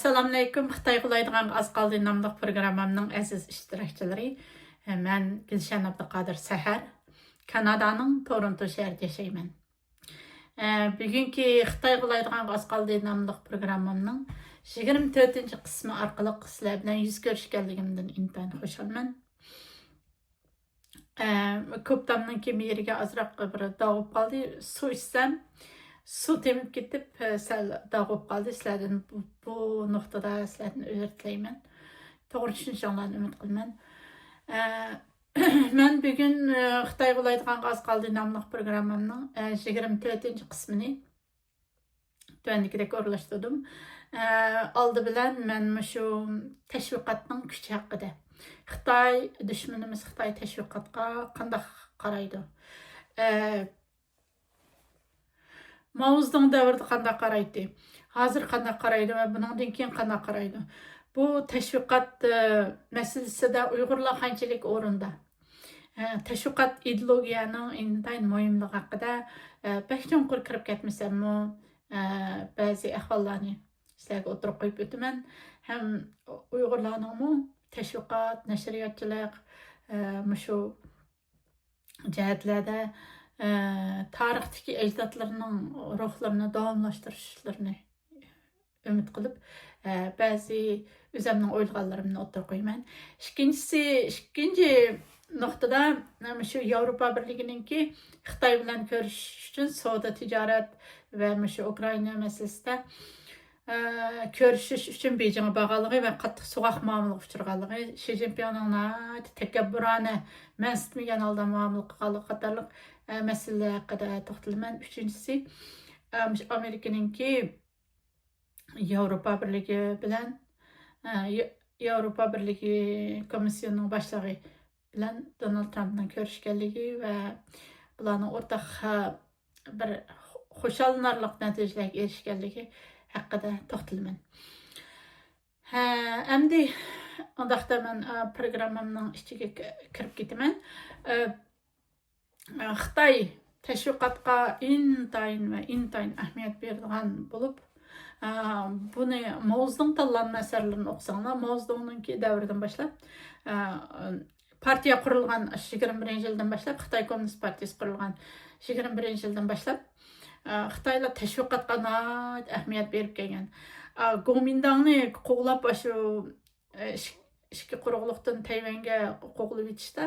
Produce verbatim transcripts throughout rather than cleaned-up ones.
ئەسسالامۇئەلەيكۇم. خىتاي غۇلايدىغانغا ئاز قالدى ناملىق پروگراممامنىڭ ئەزىز ئىشتىراكچىلىرى. مەن گۈلشەن ئابدۇقادىر سەھەر. كانادانىڭ تورونتو شەھىرىدە ياشايمەن. ئە، بۈگۈنكى خىتاي غۇلايدىغانغا ئاز قالدى ناملىق پروگراممامنىڭ يىگىرمە تۆتىنچى قىسمى ئارقىلىق سىلەر بىلەن يۈز كۆرۈشكەنلىكىمدىن ئىنتايىن خۇشالمەن. ئە، كوپتامنىڭكى مېيىگە ئازراق بىر داغ بولۇپ قالدى. سۇ ئىچسەم، سۇ تېمىپ كېتىپ، ئە، سەل داغ بولۇپ قالدى. سىلەردىن بۇ، بۇ نۇقتىدا سىلەردىن ئۆزۈر تىلەيمەن. توغرا چۈشىنىشىڭلارنى ئۈمىد قىلىمەن. ئە، مەن بۈگۈن، ئە، خىتاي غۇلايدىغانغا ئاز قالدى ناملىق پروگراممامنىڭ، ئە، يىگىرمە تۆتىنچى قىسمىنى تۆۋەندىكىدەك ئورۇنلاشتۇردۇم. ئە، ئالدى بىلەن مەن مۇشۇ تەشۋىقاتنىڭ كۈچى ھەققىدە، خىتاي دۈشمىنىمىز خىتاي تەشۋىقاتقا قانداق قارايدۇ؟ ئە، ماۋزېدۇڭ دەۋرىدە قانداق قارايتتى؟ ھازىر قانداق قارايدۇ ۋە بۇنىڭدىن كېيىن قانداق قارايدۇ؟ بۇ تەشۋىقات، ئە، مەسىلىسىدە ئۇيغۇرلار قانچىلىك ئورۇندا؟ ئە، تەشۋىقات ئىدېئولوگىيەنىڭ ئىنتايىن مۇھىملىقى ھەققىدە، ئە، بەك چوڭقۇر كىرىپ كەتمىسەممۇ، ئە، بەزى ئەھۋاللارنى سىلەرگە ئوتتۇرىغا قويۇپ ئۆتىمەن. ھەم ئۇيغۇرلارنىڭمۇ تەشۋىقات، نەشرىياتچىلىق، ئە، مۇشۇ جەھەتلەردە، ئە، تارىختىكى ئەجدادلىرىنىڭ روھلىرىنى داۋاملاشتۇرۇشلىرىنى ئۈمىد قىلىپ، ئە، بەزى ئۆزەمنىڭ ئويلىغانلىرىمنى ئوتتۇرىغا قويىمەن. ئىككىنچىسى، ئىككىنچى نۇقتىدا، مۇشۇ ياۋروپا بىرلىكىنىڭكى خىتاي بىلەن كۆرۈشۈش ئۈچۈن سودا تىجارەت ۋە مۇشۇ ئۇكرائىنا مەسىلىسىدە، ئە، كۆرۈشۈش ئۈچۈن بېيجىڭغا بارغانلىقى ۋە قاتتىق سوغۇق مۇئامىلىگە ئۇچرىغانلىقى، شى جىنپىڭنىڭ ناھايىتى تەكەببۇرانە، مەنسىتمىگەن ھالدا مۇئامىلە قىلغانلىقى قاتارلىق، ئە، مەسىلىلەر ھەققىدە توختىلىمەن. ئۈچىنچىسى، ئە، مۇشۇ ئامېرىكىنىڭكى ياۋروپا بىرلىكى بىلەن، ئە، يا-، ياۋروپا بىرلىكى كومىسسىيونىنىڭ باشلىقى بىلەن دونالد ترامپنىڭ كۆرۈشكەنلىكى ۋە بۇلارنىڭ ئورتاق، ئە، بىر خۇشاللىنارلىق نەتىجىلەرگە ئېرىشكەنلىكى ھەققىدە توختىلىمەن. ھە، ئەمدى ئۇنداقتا مەن، ئە، پروگراممامنىڭ ئىچىگە ك-، كىرىپ كېتىمەن. ئە، خىتاي تەشۋىقاتقا ئىنتايىن ۋە ئىنتايىن ئەھمىيەت بېرىدىغان بولۇپ، ئە، بۇنى ماۋزېدۇڭ تاللانما ئەسەرلىرىنى ئوقۇساڭلار، ماۋزېدۇڭنىڭكى دەۋرىدىن باشلاپ، ئە، پارتىيە قۇرۇلغان يىگىرمە بىرىنچى يىلدىن باشلاپ، خىتاي كوممۇنىست پارتىيىسى قۇرۇلغان يىگىرمە بىرىنچى يىلدىن باشلاپ، ئە، خىتايلار تەشۋىقاتقا ناھايىتى ئەھمىيەت بېرىپ كەلگەن. ئە، گومىنداڭنى قوغلاپ، ئاشۇ، ئە، ئىش-، ئىككى قۇرۇقلۇقتىن تەيۋەنگە قوغلىۋېتىشتا،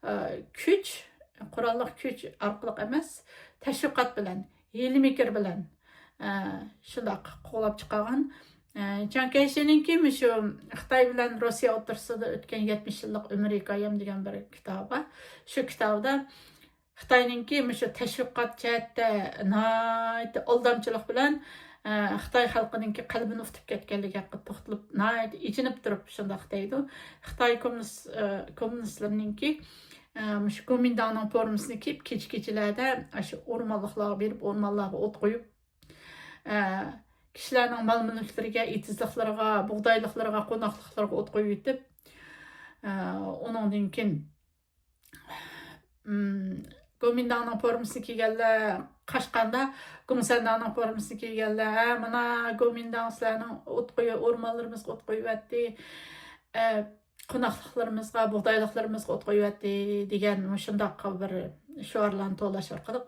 ئە، كۈچ، قوراللىق كۈچ ئارقىلىق ئەمەس، تەشۋىقات بىلەن، ھىيلە-مىكىر بىلەن، ئە، شۇنداق قوغلاپ چىقارغان. ئە، جياڭ كەيشىنىڭكى مۇشۇ خىتاي بىلەن روسىيە ئوتتۇرىسىدا ئۆتكەن يەتمىش يىللىق ئۆمۈر ھېكايەم دېگەن بىر كىتابى بار. شۇ كىتابىدا خىتاينىڭكى مۇشۇ تەشۋىقات جەھەتتە ناھايىتى ئالدامچىلىق بىلەن، ئە، خىتاي خەلقىنىڭكى قەلبىنى ئۇتۇپ كەتكەنلىكى ھەققىدە توختىلىپ، ناھايىتى ئېچىنىپ تۇرۇپ شۇنداق دەيدۇ. خىتاي كوممۇنىست، ئە، كوممۇنىستلىرىنىڭكى، ئە، مۇشۇ گومىنداڭنىڭ فورمىسىنى كىيىپ، كېچە-كېچىلەردە ئاشۇ ئورمانلىقلارغا بېرىپ، ئورمانلارغا ئوت قويۇپ، ئە، كىشىلەرنىڭ مال-مۈلۈكلىرىگە، ئېتىزلىقلىرىغا، بۇغدايلىقلىرىغا، قوناقلىقلىرىغا ئوت قويۇۋېتىپ، ئە، ئۇنىڭدىن كېيىن، ئىم، گومىنداڭنىڭ فورمىسىنى كىيگەنلەر قاچقاندا، گوڭسەنداڭنىڭ فورمىسىنى كىيگەنلەر، ھە، مانا گومىنداڭ سىلەرنىڭ ئوت قويۇ-، ئورمانلىرىمىزغا ئوت قويۇۋەتتى، ئە، قوناقلىقلىرىمىزغا، بۇغدايلىقلىرىمىزغا ئوت قويۇۋەتتى دېگەن مۇشۇنداق بىر شوئارلارنى توۋلاش ئارقىلىق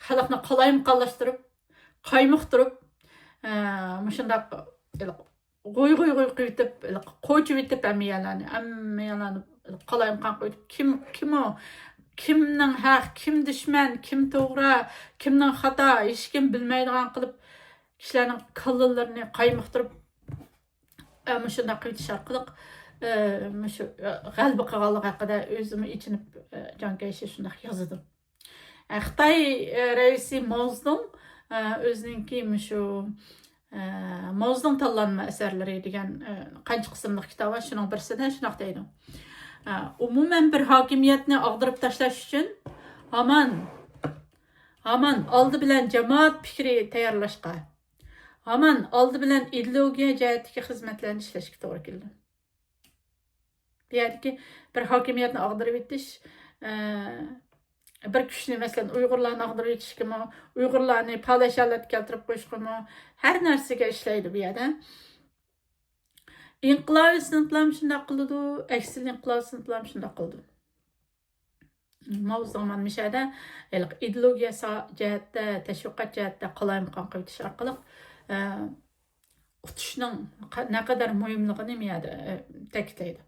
خەلقنى قالايمىقانلاشتۇرۇپ، قايمۇقتۇرۇپ، ئە، مۇشۇنداق غۇي، غۇي، غۇي قىلىۋېتىپ، قوچۇۋېتىپ ھەممە يەرلەرنى، ھەممە يەرلەرنى قالايمىقان قىلىۋېتىپ، كىم، كىم ئۇ؟ كىمنىڭ ھەق، كىم دۈشمەن، كىم توغرا، كىمنىڭ خاتا، ھېچكىم بىلمەيدىغان قىلىپ، كىشىلەرنىڭ كاللىلىرىنى قايمۇقتۇرۇپ، ئە، مۇشۇنداق قىلىۋېتىش ئارقىلىق، ئە، مۇشۇ، ئە، غەلىبە قىلغانلىقى ھەققىدە ئۆزىمۇ ئېچىنىپ، ئە، جياڭ كەيشى شۇنداق يازىدۇ. ئە، خىتاي، ئە، رەئىسى ماۋزېدۇڭ، ئە، ئۆزىنىڭكى مۇشۇ، ئە، ماۋزېدۇڭ تاللانما ئەسەرلىرى دېگەن، ئە، قانچە قىسىملىق كىتابى بار، شۇنىڭ بىرسىدە شۇنداق دەيدۇ. ئە، ئومۇمەن بىر ھاكىمىيەتنى ئاغدۇرۇپ تاشلاش ئۈچۈن ھامان، ھامان ئالدى بىلەن جامائەت پىكرى تەييارلاشقا، ھامان ئالدى بىلەن ئىدېئولوگىيە جەھەتتىكى خىزمەتلەرنى ئىشلەشكە توغرا كېلىدۇ. بۇ يەردىكى بىر ھاكىمىيەتنى ئاغدۇرۇۋېتىش، ئە، بىر كۈچنى، مەسىلەن، ئۇيغۇرلارنى ئاغدۇرۇۋېتىشكىمۇ، ئۇيغۇرلارنى پادىشاھ ھالەتكە كەلتۈرۈپ قويۇشقىمۇ، ھەر نەرسىگە ئىشلەيدۇ بۇ يەردە. ئىنقىلابىي سىنىپلارمۇ شۇنداق قىلىدۇ، ئەكسىل ئىنقىلابىي سىنىپلارمۇ شۇنداق قىلىدۇ. ماۋزۇڭ مانا مۇشۇ يەردە ھېلىقى ئىدېئولوگىيە سا-، جەھەتتە، تەشۋىقات جەھەتتە قالايمىقان قىلىۋېتىش ئارقىلىق، ئە، ئۇتۇشنىڭ قا-، نەقەدەر مۇھىملىقىنى مۇ يەردە، ئە، تەكىتلەيدۇ.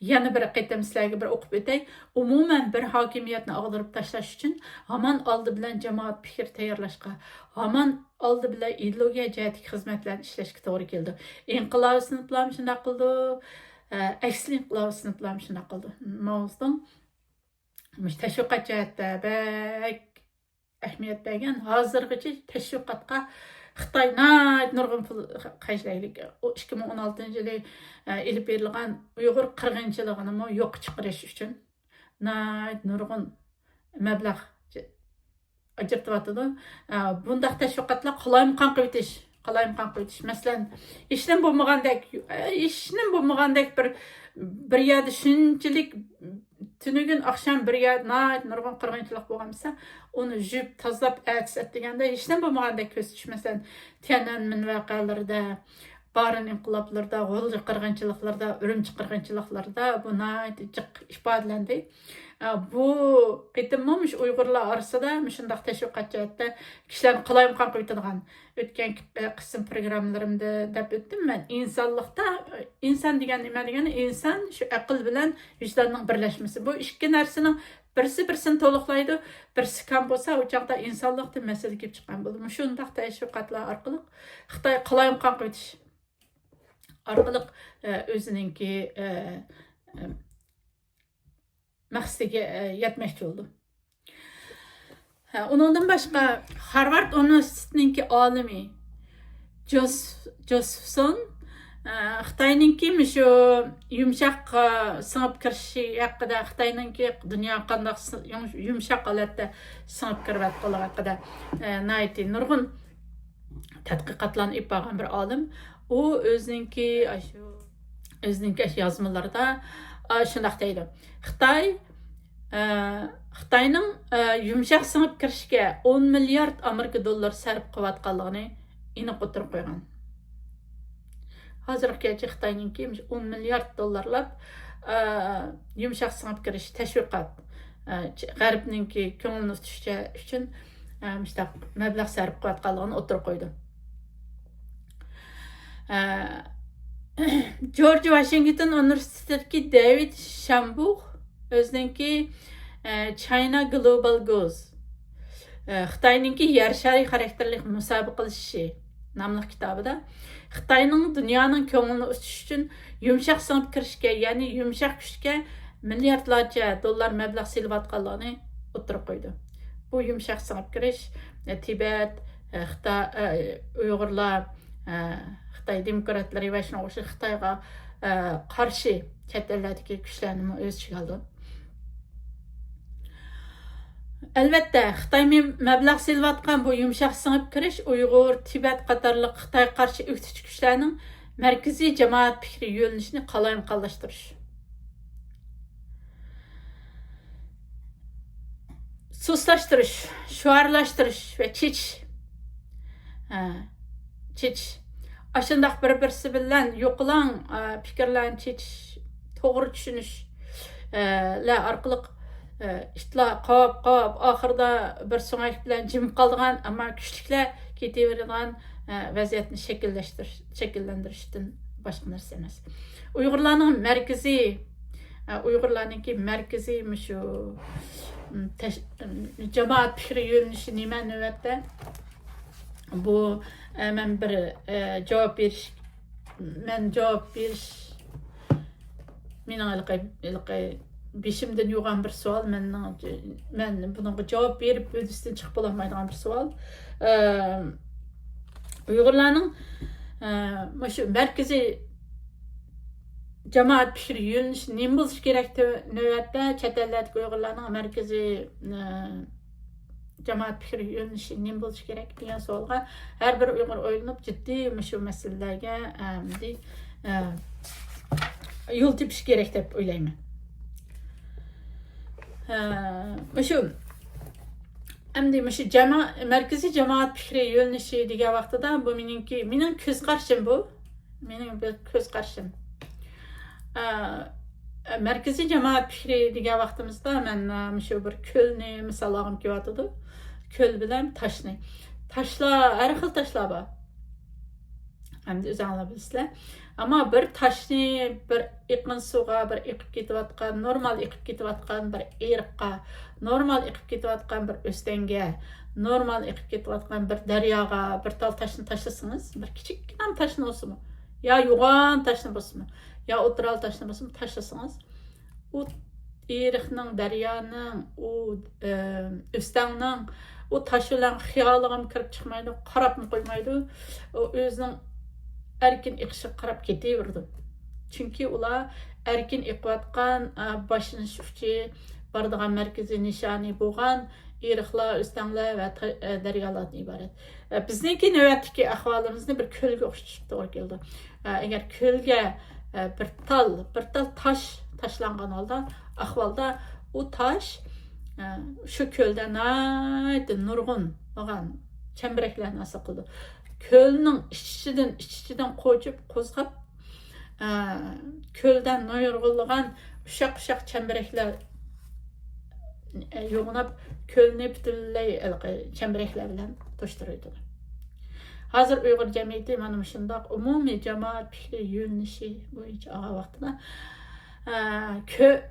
يەنە بىر قېتىم سىلەرگە بىر ئوقۇپ ئۆتەي. ئومۇمەن، بىر ھاكىمىيەتنى ئاغدۇرۇپ تاشلاش ئۈچۈن ھامان ئالدى بىلەن جامائەت پىكرى تەييارلاشقا، ھامان ئالدى بىلەن ئىدېئولوگىيە جەھەتتىكى خىزمەتلەرنى ئىشلەشكە توغرا كېلىدۇ. ئىنقىلابىي سىنىپلارمۇ شۇنداق قىلىدۇ، ئە، ئەكسىل ئىنقىلابىي سىنىپلارمۇ شۇنداق قىلىدۇ. ماۋزېدۇڭ مۇشۇ تەشۋىقات جەھەتتە بەك ئەھمىيەت بەرگەن، ھازىرغىچە تەشۋىقاتقا خىتاي ناھايىتى نۇرغۇن پۇل خەجلەيلىك. ئۇ ئىككى مىڭ ئون ئالتىنچى يىلى، ئە، ئېلىپ بېرىلغان ئۇيغۇر قىرغىنچىلىقىنىمۇ يوققا چىقىرىش ئۈچۈن ناھايىتى نۇرغۇن مەبلەغ ئاجرىتىۋاتىدۇ. ئە، بۇنداق تەشۋىقاتلار قالايمىقان قىلىۋېتىش، قالايمىقان قىلىۋېتىش. مەسىلەن، ھېچنېمە بولمىغاندەك، ئە، ھېچنېمە بولمىغاندەك بىر، بىر يەردە شۇنچىلىك تۈنۈگۈن ئاخشام بىر يەردە ناھايىتى نۇرغۇن قىرغىنچىلىق بولغان بولسا، ئۇنى يۇيۇپ، تازىلاپ، ئەتىسى ئەتىگەندە ھېچنېمە بولمىغاندەك كۆرسىتىش. مەسىلەن، تيەنئەنمېن ۋەقەلىرىدە، بارىن ئىنقىلابلىرىدا، غۇلجا قىرغىنچىلىقلىرىدا، ئۈرۈمچى قىرغىنچىلىقلىرىدا بۇ ناھايىتى جىق ئىپادىلەندى. ئە، بۇ قېتىممۇ مۇشۇ ئۇيغۇرلار ئارىسىدا مۇشۇنداق تەشۋىقات جەھەتتە كىشىلەرنى قالايمىقان قىلىۋېتىدىغان، ئۆتكەنكى، ئە، قىسىم پروگراممىلىرىمدا دەپ ئۆتتۈم مەن. ئىنسانلىقتا، ئىنسان دېگەن نېمە دېگەن؟ ئىنسان شۇ ئەقىل بىلەن ۋىجداننىڭ بىرلەشمىسى. بۇ ئىككى نەرسىنىڭ بىرسى بىرسىنى تولۇقلايدۇ، بىرسى كەم بولسا، ئۇ چاغدا ئىنسانلىقتىن مەسىلە كېلىپ چىققان بولىدۇ. مۇشۇنداق تەشۋىقاتلار ئارقىلىق خىتاي قالايمىقان قىلىۋېتىش ئارقىلىق، ئە، ئۆزىنىڭكى، ئە، ئە، مەقسىتىگە، ئە، يەتمەكچى بولىدۇ. ھە، ئۇنىڭدىن باشقا، خارۋارد ئۇنىۋېرسىتېتىنىڭكى ئالىمى جوس-، جوسفسون، ئە، خىتاينىڭكى مۇشۇ يۇمشاق، ئە، سىڭىپ كىرىشى ھەققىدە، خىتاينىڭكى دۇنياغا قانداق سىڭ-، يۇم-، يۇمشاق ھالەتتە سىڭىپ كىرىۋاتقانلىقى ھەققىدە، ئە، ناھايىتى نۇرغۇن تەتقىقاتلارنى ئېلىپ بارغان بىر ئالىم. ئۇ ئۆزىنىڭكى ئاشۇ، ئۆزىنىڭكى ئاشۇ يازمىلىرىدا، ئا، شۇنداق دەيدۇ. خىتاي، ئە، خىتاينىڭ، ئە، يۇمشاق سىڭىپ كىرىشكە ئون مىليارد ئامېرىكا دوللىرى سەرپ قىلىۋاتقانلىقىنى ئېنىق ئوتتۇرىغا قويغان. ھازىرغىچە خىتاينىڭكى ئون مىليارد دوللارلاپ، ئە، يۇمشاق سىڭىپ كىرىش، تەشۋىقات، ئە، غەربنىڭكى كۆڭلىنى ئۇتۇش ئۈچۈن، ئە، مۇشۇنداق مەبلەغ سەرپ قىلىۋاتقانلىقىنى ئوتتۇرىغا قويدى. ئە، جورج ۋاشىنگتون ئۇنىۋېرسىتېتىدىكى دېۋىد شامبۇغ ئۆزىنىڭكى، ئە، China Global Goals، ئە، خىتاينىڭكى يەر شارى خاراكتېرلىك مۇسابىقىلىشىشى ناملىق كىتابىدا خىتاينىڭ دۇنيانىڭ كۆڭلىنى ئۇتۇش ئۈچۈن يۇمشاق سىڭىپ كىرىشكە، يەنى يۇمشاق كۈچكە مىلياردلارچە دوللار مەبلەغ سېلىۋاتقانلىقىنى ئوتتۇرىغا قويدى. بۇ يۇمشاق سىڭىپ كىرىش، ئە، تىبەت، ئە، خىتا-، ئە، ئۇيغۇرلار، ئە، خىتاي دېموكراتلىرى ۋە شۇنىڭغا ئوخشاش خىتايغا، ئە، قارشى چەت ئەللەردىكى كۈچلەرنىمۇ ئۆز ئىچىگە ئالىدۇ. ئەلۋەتتە، خىتاي مەبلەغ سېلىۋاتقان بۇ يۇمشاق سىڭىپ كىرىش ئۇيغۇر، تىبەت قاتارلىق خىتايغا قارشى ئۆكتىچى كۈچلەرنىڭ مەركىزىي جامائەت پىكرى يۆنىلىشىنى قالايمىقانلاشتۇرۇش، سۇسلاشتۇرۇش، شوئارلاشتۇرۇش ۋە چېچىش. ھە، چېچىش. ئاشۇنداق بىر-بىرسى بىلەن يوقىلاڭ، ئە، پىكىرلەرنى چېچىش، توغرا چۈشىنىش، ئە، لەر ئارقىلىق، ئە، ئىتلار قاپ-قاپ، ئاخىرىدا بىر سۆڭەك بىلەن جىم قالىدىغان، ئەمما كۈچلۈكلەر كېتىۋېرىدىغان، ئە، ۋەزىيەتنى شەكىللەشتۈرۈش، شەكىللەندۈرۈشتىن باشقا نەرسە ئەمەس. ئۇيغۇرلارنىڭ مەركىزىي، ئە، ئۇيغۇرلارنىڭكى مەركىزىي مۇشۇ، م، تەش-، م، جامائەت پىكرى يۆنىلىشى نېمە نۆۋەتتە؟ بۇ، ئە، مەن بىر، ئە، جاۋاب بېرىش، مەن جاۋاب بېرىش، مېنىڭ ھېلىقى، ھېلىقى بېشىمدىن يوغان بىر سوئال. مەننىڭ، مەن بۇنىڭغا جاۋاب بېرىپ، ھۆددىسىدىن چىقىپ بولالمايدىغان بىر سوئال. ئە، ئۇيغۇرلارنىڭ، ئە، مۇشۇ مەركىزىي جامائەت پىكرى يۆنىلىشى نېمە بولۇشى كېرەك؟ تۆ-، نۆۋەتتە چەت ئەللەردىكى ئۇيغۇرلارنىڭ مەركىزىي، ئە، جامائەت پىكرى يۆنىلىشى نېمە بولۇشى كېرەك دېگەن سوئالغا ھەر بىر ئۇيغۇر ئويلىنىپ، جىددىي مۇشۇ مەسىلىلەرگە، ئەمدى، ئە، يول تېپىشى كېرەك دەپ ئويلايمەن. ئە، مۇشۇ، ئەمدى مۇشۇ جاما-، مەركىزىي جامائەت پىكرى يۆنىلىشى دېگەن ۋاقتىدا، بۇ مېنىڭكى، مېنىڭ كۆز قارىشىم بۇ. مېنىڭ بىر كۆز قارىشىم. ئە، مەركىزىي جامائەت پىكرى دېگەن ۋاقتىمىزدا مەن، ئە، مۇشۇ بىر كۆلنى مىسال ئالغۇم كېلىۋاتىدۇ. كۆل بىلەن تاشنى. تاشلار، ھەر خىل تاشلار بار. ئەمدى ئۆزۈڭلار بىلىسىلەر. ئەمما بىر تاشنى بىر ئېقىن سۇغا، بىر ئېقىپ كېتىۋاتقان، نورمال ئېقىپ كېتىۋاتقان بىر ئېرىققا، نورمال ئېقىپ كېتىۋاتقان بىر ئۆستەڭگە، نورمال ئېقىپ كېتىۋاتقان بىر دەرياغا بىر تال تاشنى تاشلىسىڭىز، بىر كىچىككىنە تاشنى بولسىمۇ، يا يوغان تاشنى بولسىمۇ، يا ئوتتۇرا تاشنى بولسىمۇ تاشلىسىڭىز، ئۇ ئېرىقنىڭ، دەريانىڭ، ئۇ، ئە، ئۆستەڭنىڭ ئۇ تاش بىلەن خىيالىغىمۇ كىرىپ چىقمايدۇ، قاراپمۇ قويمايدۇ. ئۇ ئۆزىنىڭ ئەركىن ئېقىشىغا قاراپ كېتىۋېرىدۇ. چۈنكى ئۇلار ئەركىن ئېقىۋاتقان، ئە، باشلىنىش ئۇچى، بارىدىغان مەركىزىي نىشانى بولغان ئېرىقلار، ئۆستەڭلەر ۋە تا-، ئە، دەريالاردىن ئىبارەت. ئە، بىزنىڭكى نۆۋەتتىكى ئەھۋالىمىزنى بىر كۆلگە ئوخشىتىشقا توغرا كېلىدۇ. ئە، ئەگەر كۆلگە، ئە، بىر تال، بىر تال تاش تاشلانغان ھالدا، ئەھۋالدا ئۇ تاش، ئە، شۇ كۆلدە ناھايىتى نۇرغۇنلىغان چەمبىرەكلەرنى ھاسىل قىلىدۇ. كۆلنىڭ ئىچىدىن، ئىچ-ئىچىدىن قوچۇپ، قوزغاپ، ئە، كۆلدە نۇرغۇنلىغان ئۇششاق-ئۇششاق چەمبىرەكلەر، ئە، يوغىناپ، كۆلنى پۈتۈنلەي ھېلىقى چەمبىرەكلەر بىلەن توشتۇرۇۋېتىدۇ. ھازىر ئۇيغۇر جەمئىيىتى مانا مۇشۇنداق ئومۇمىي جامائەت پىكرى يۆنىلىشى بويىچە ئالغان ۋاقتىدا، ئە، كۆ-،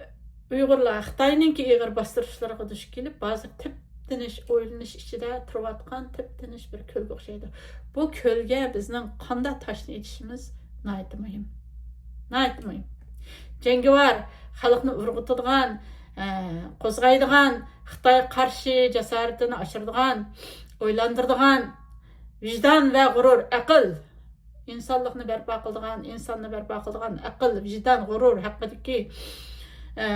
ئۇيغۇرلار خىتاينىڭكى ئېغىر باستۇرۇشلىرىغا دۇچ كېلىپ، ھازىر تىپ-تىنچ ئويلىنىش ئىچىدە تۇرۇۋاتقان تىپ-تىنچ بىر كۆلگە ئوخشايدۇ. بۇ كۆلگە بىزنىڭ قانداق تاشنى ئېتىشىمىز ناھايىتى مۇھىم. ناھايىتى مۇھىم. جەڭگىۋار، خەلقنى ئۇرغۇتىدىغان، ئە، قوزغايدىغان، خىتايغا قارشى جاسارىتىنى ئاشۇرىدىغان، ئويلاندۇرىدىغان، ۋىجدان ۋە غۇرۇر، ئەقىل، ئىنسانلىقنى بەرپا قىلىدىغان، ئىنساننى بەرپا قىلىدىغان ئەقىل، ۋىجدان، غۇرۇر ھەققىدىكى، ئە،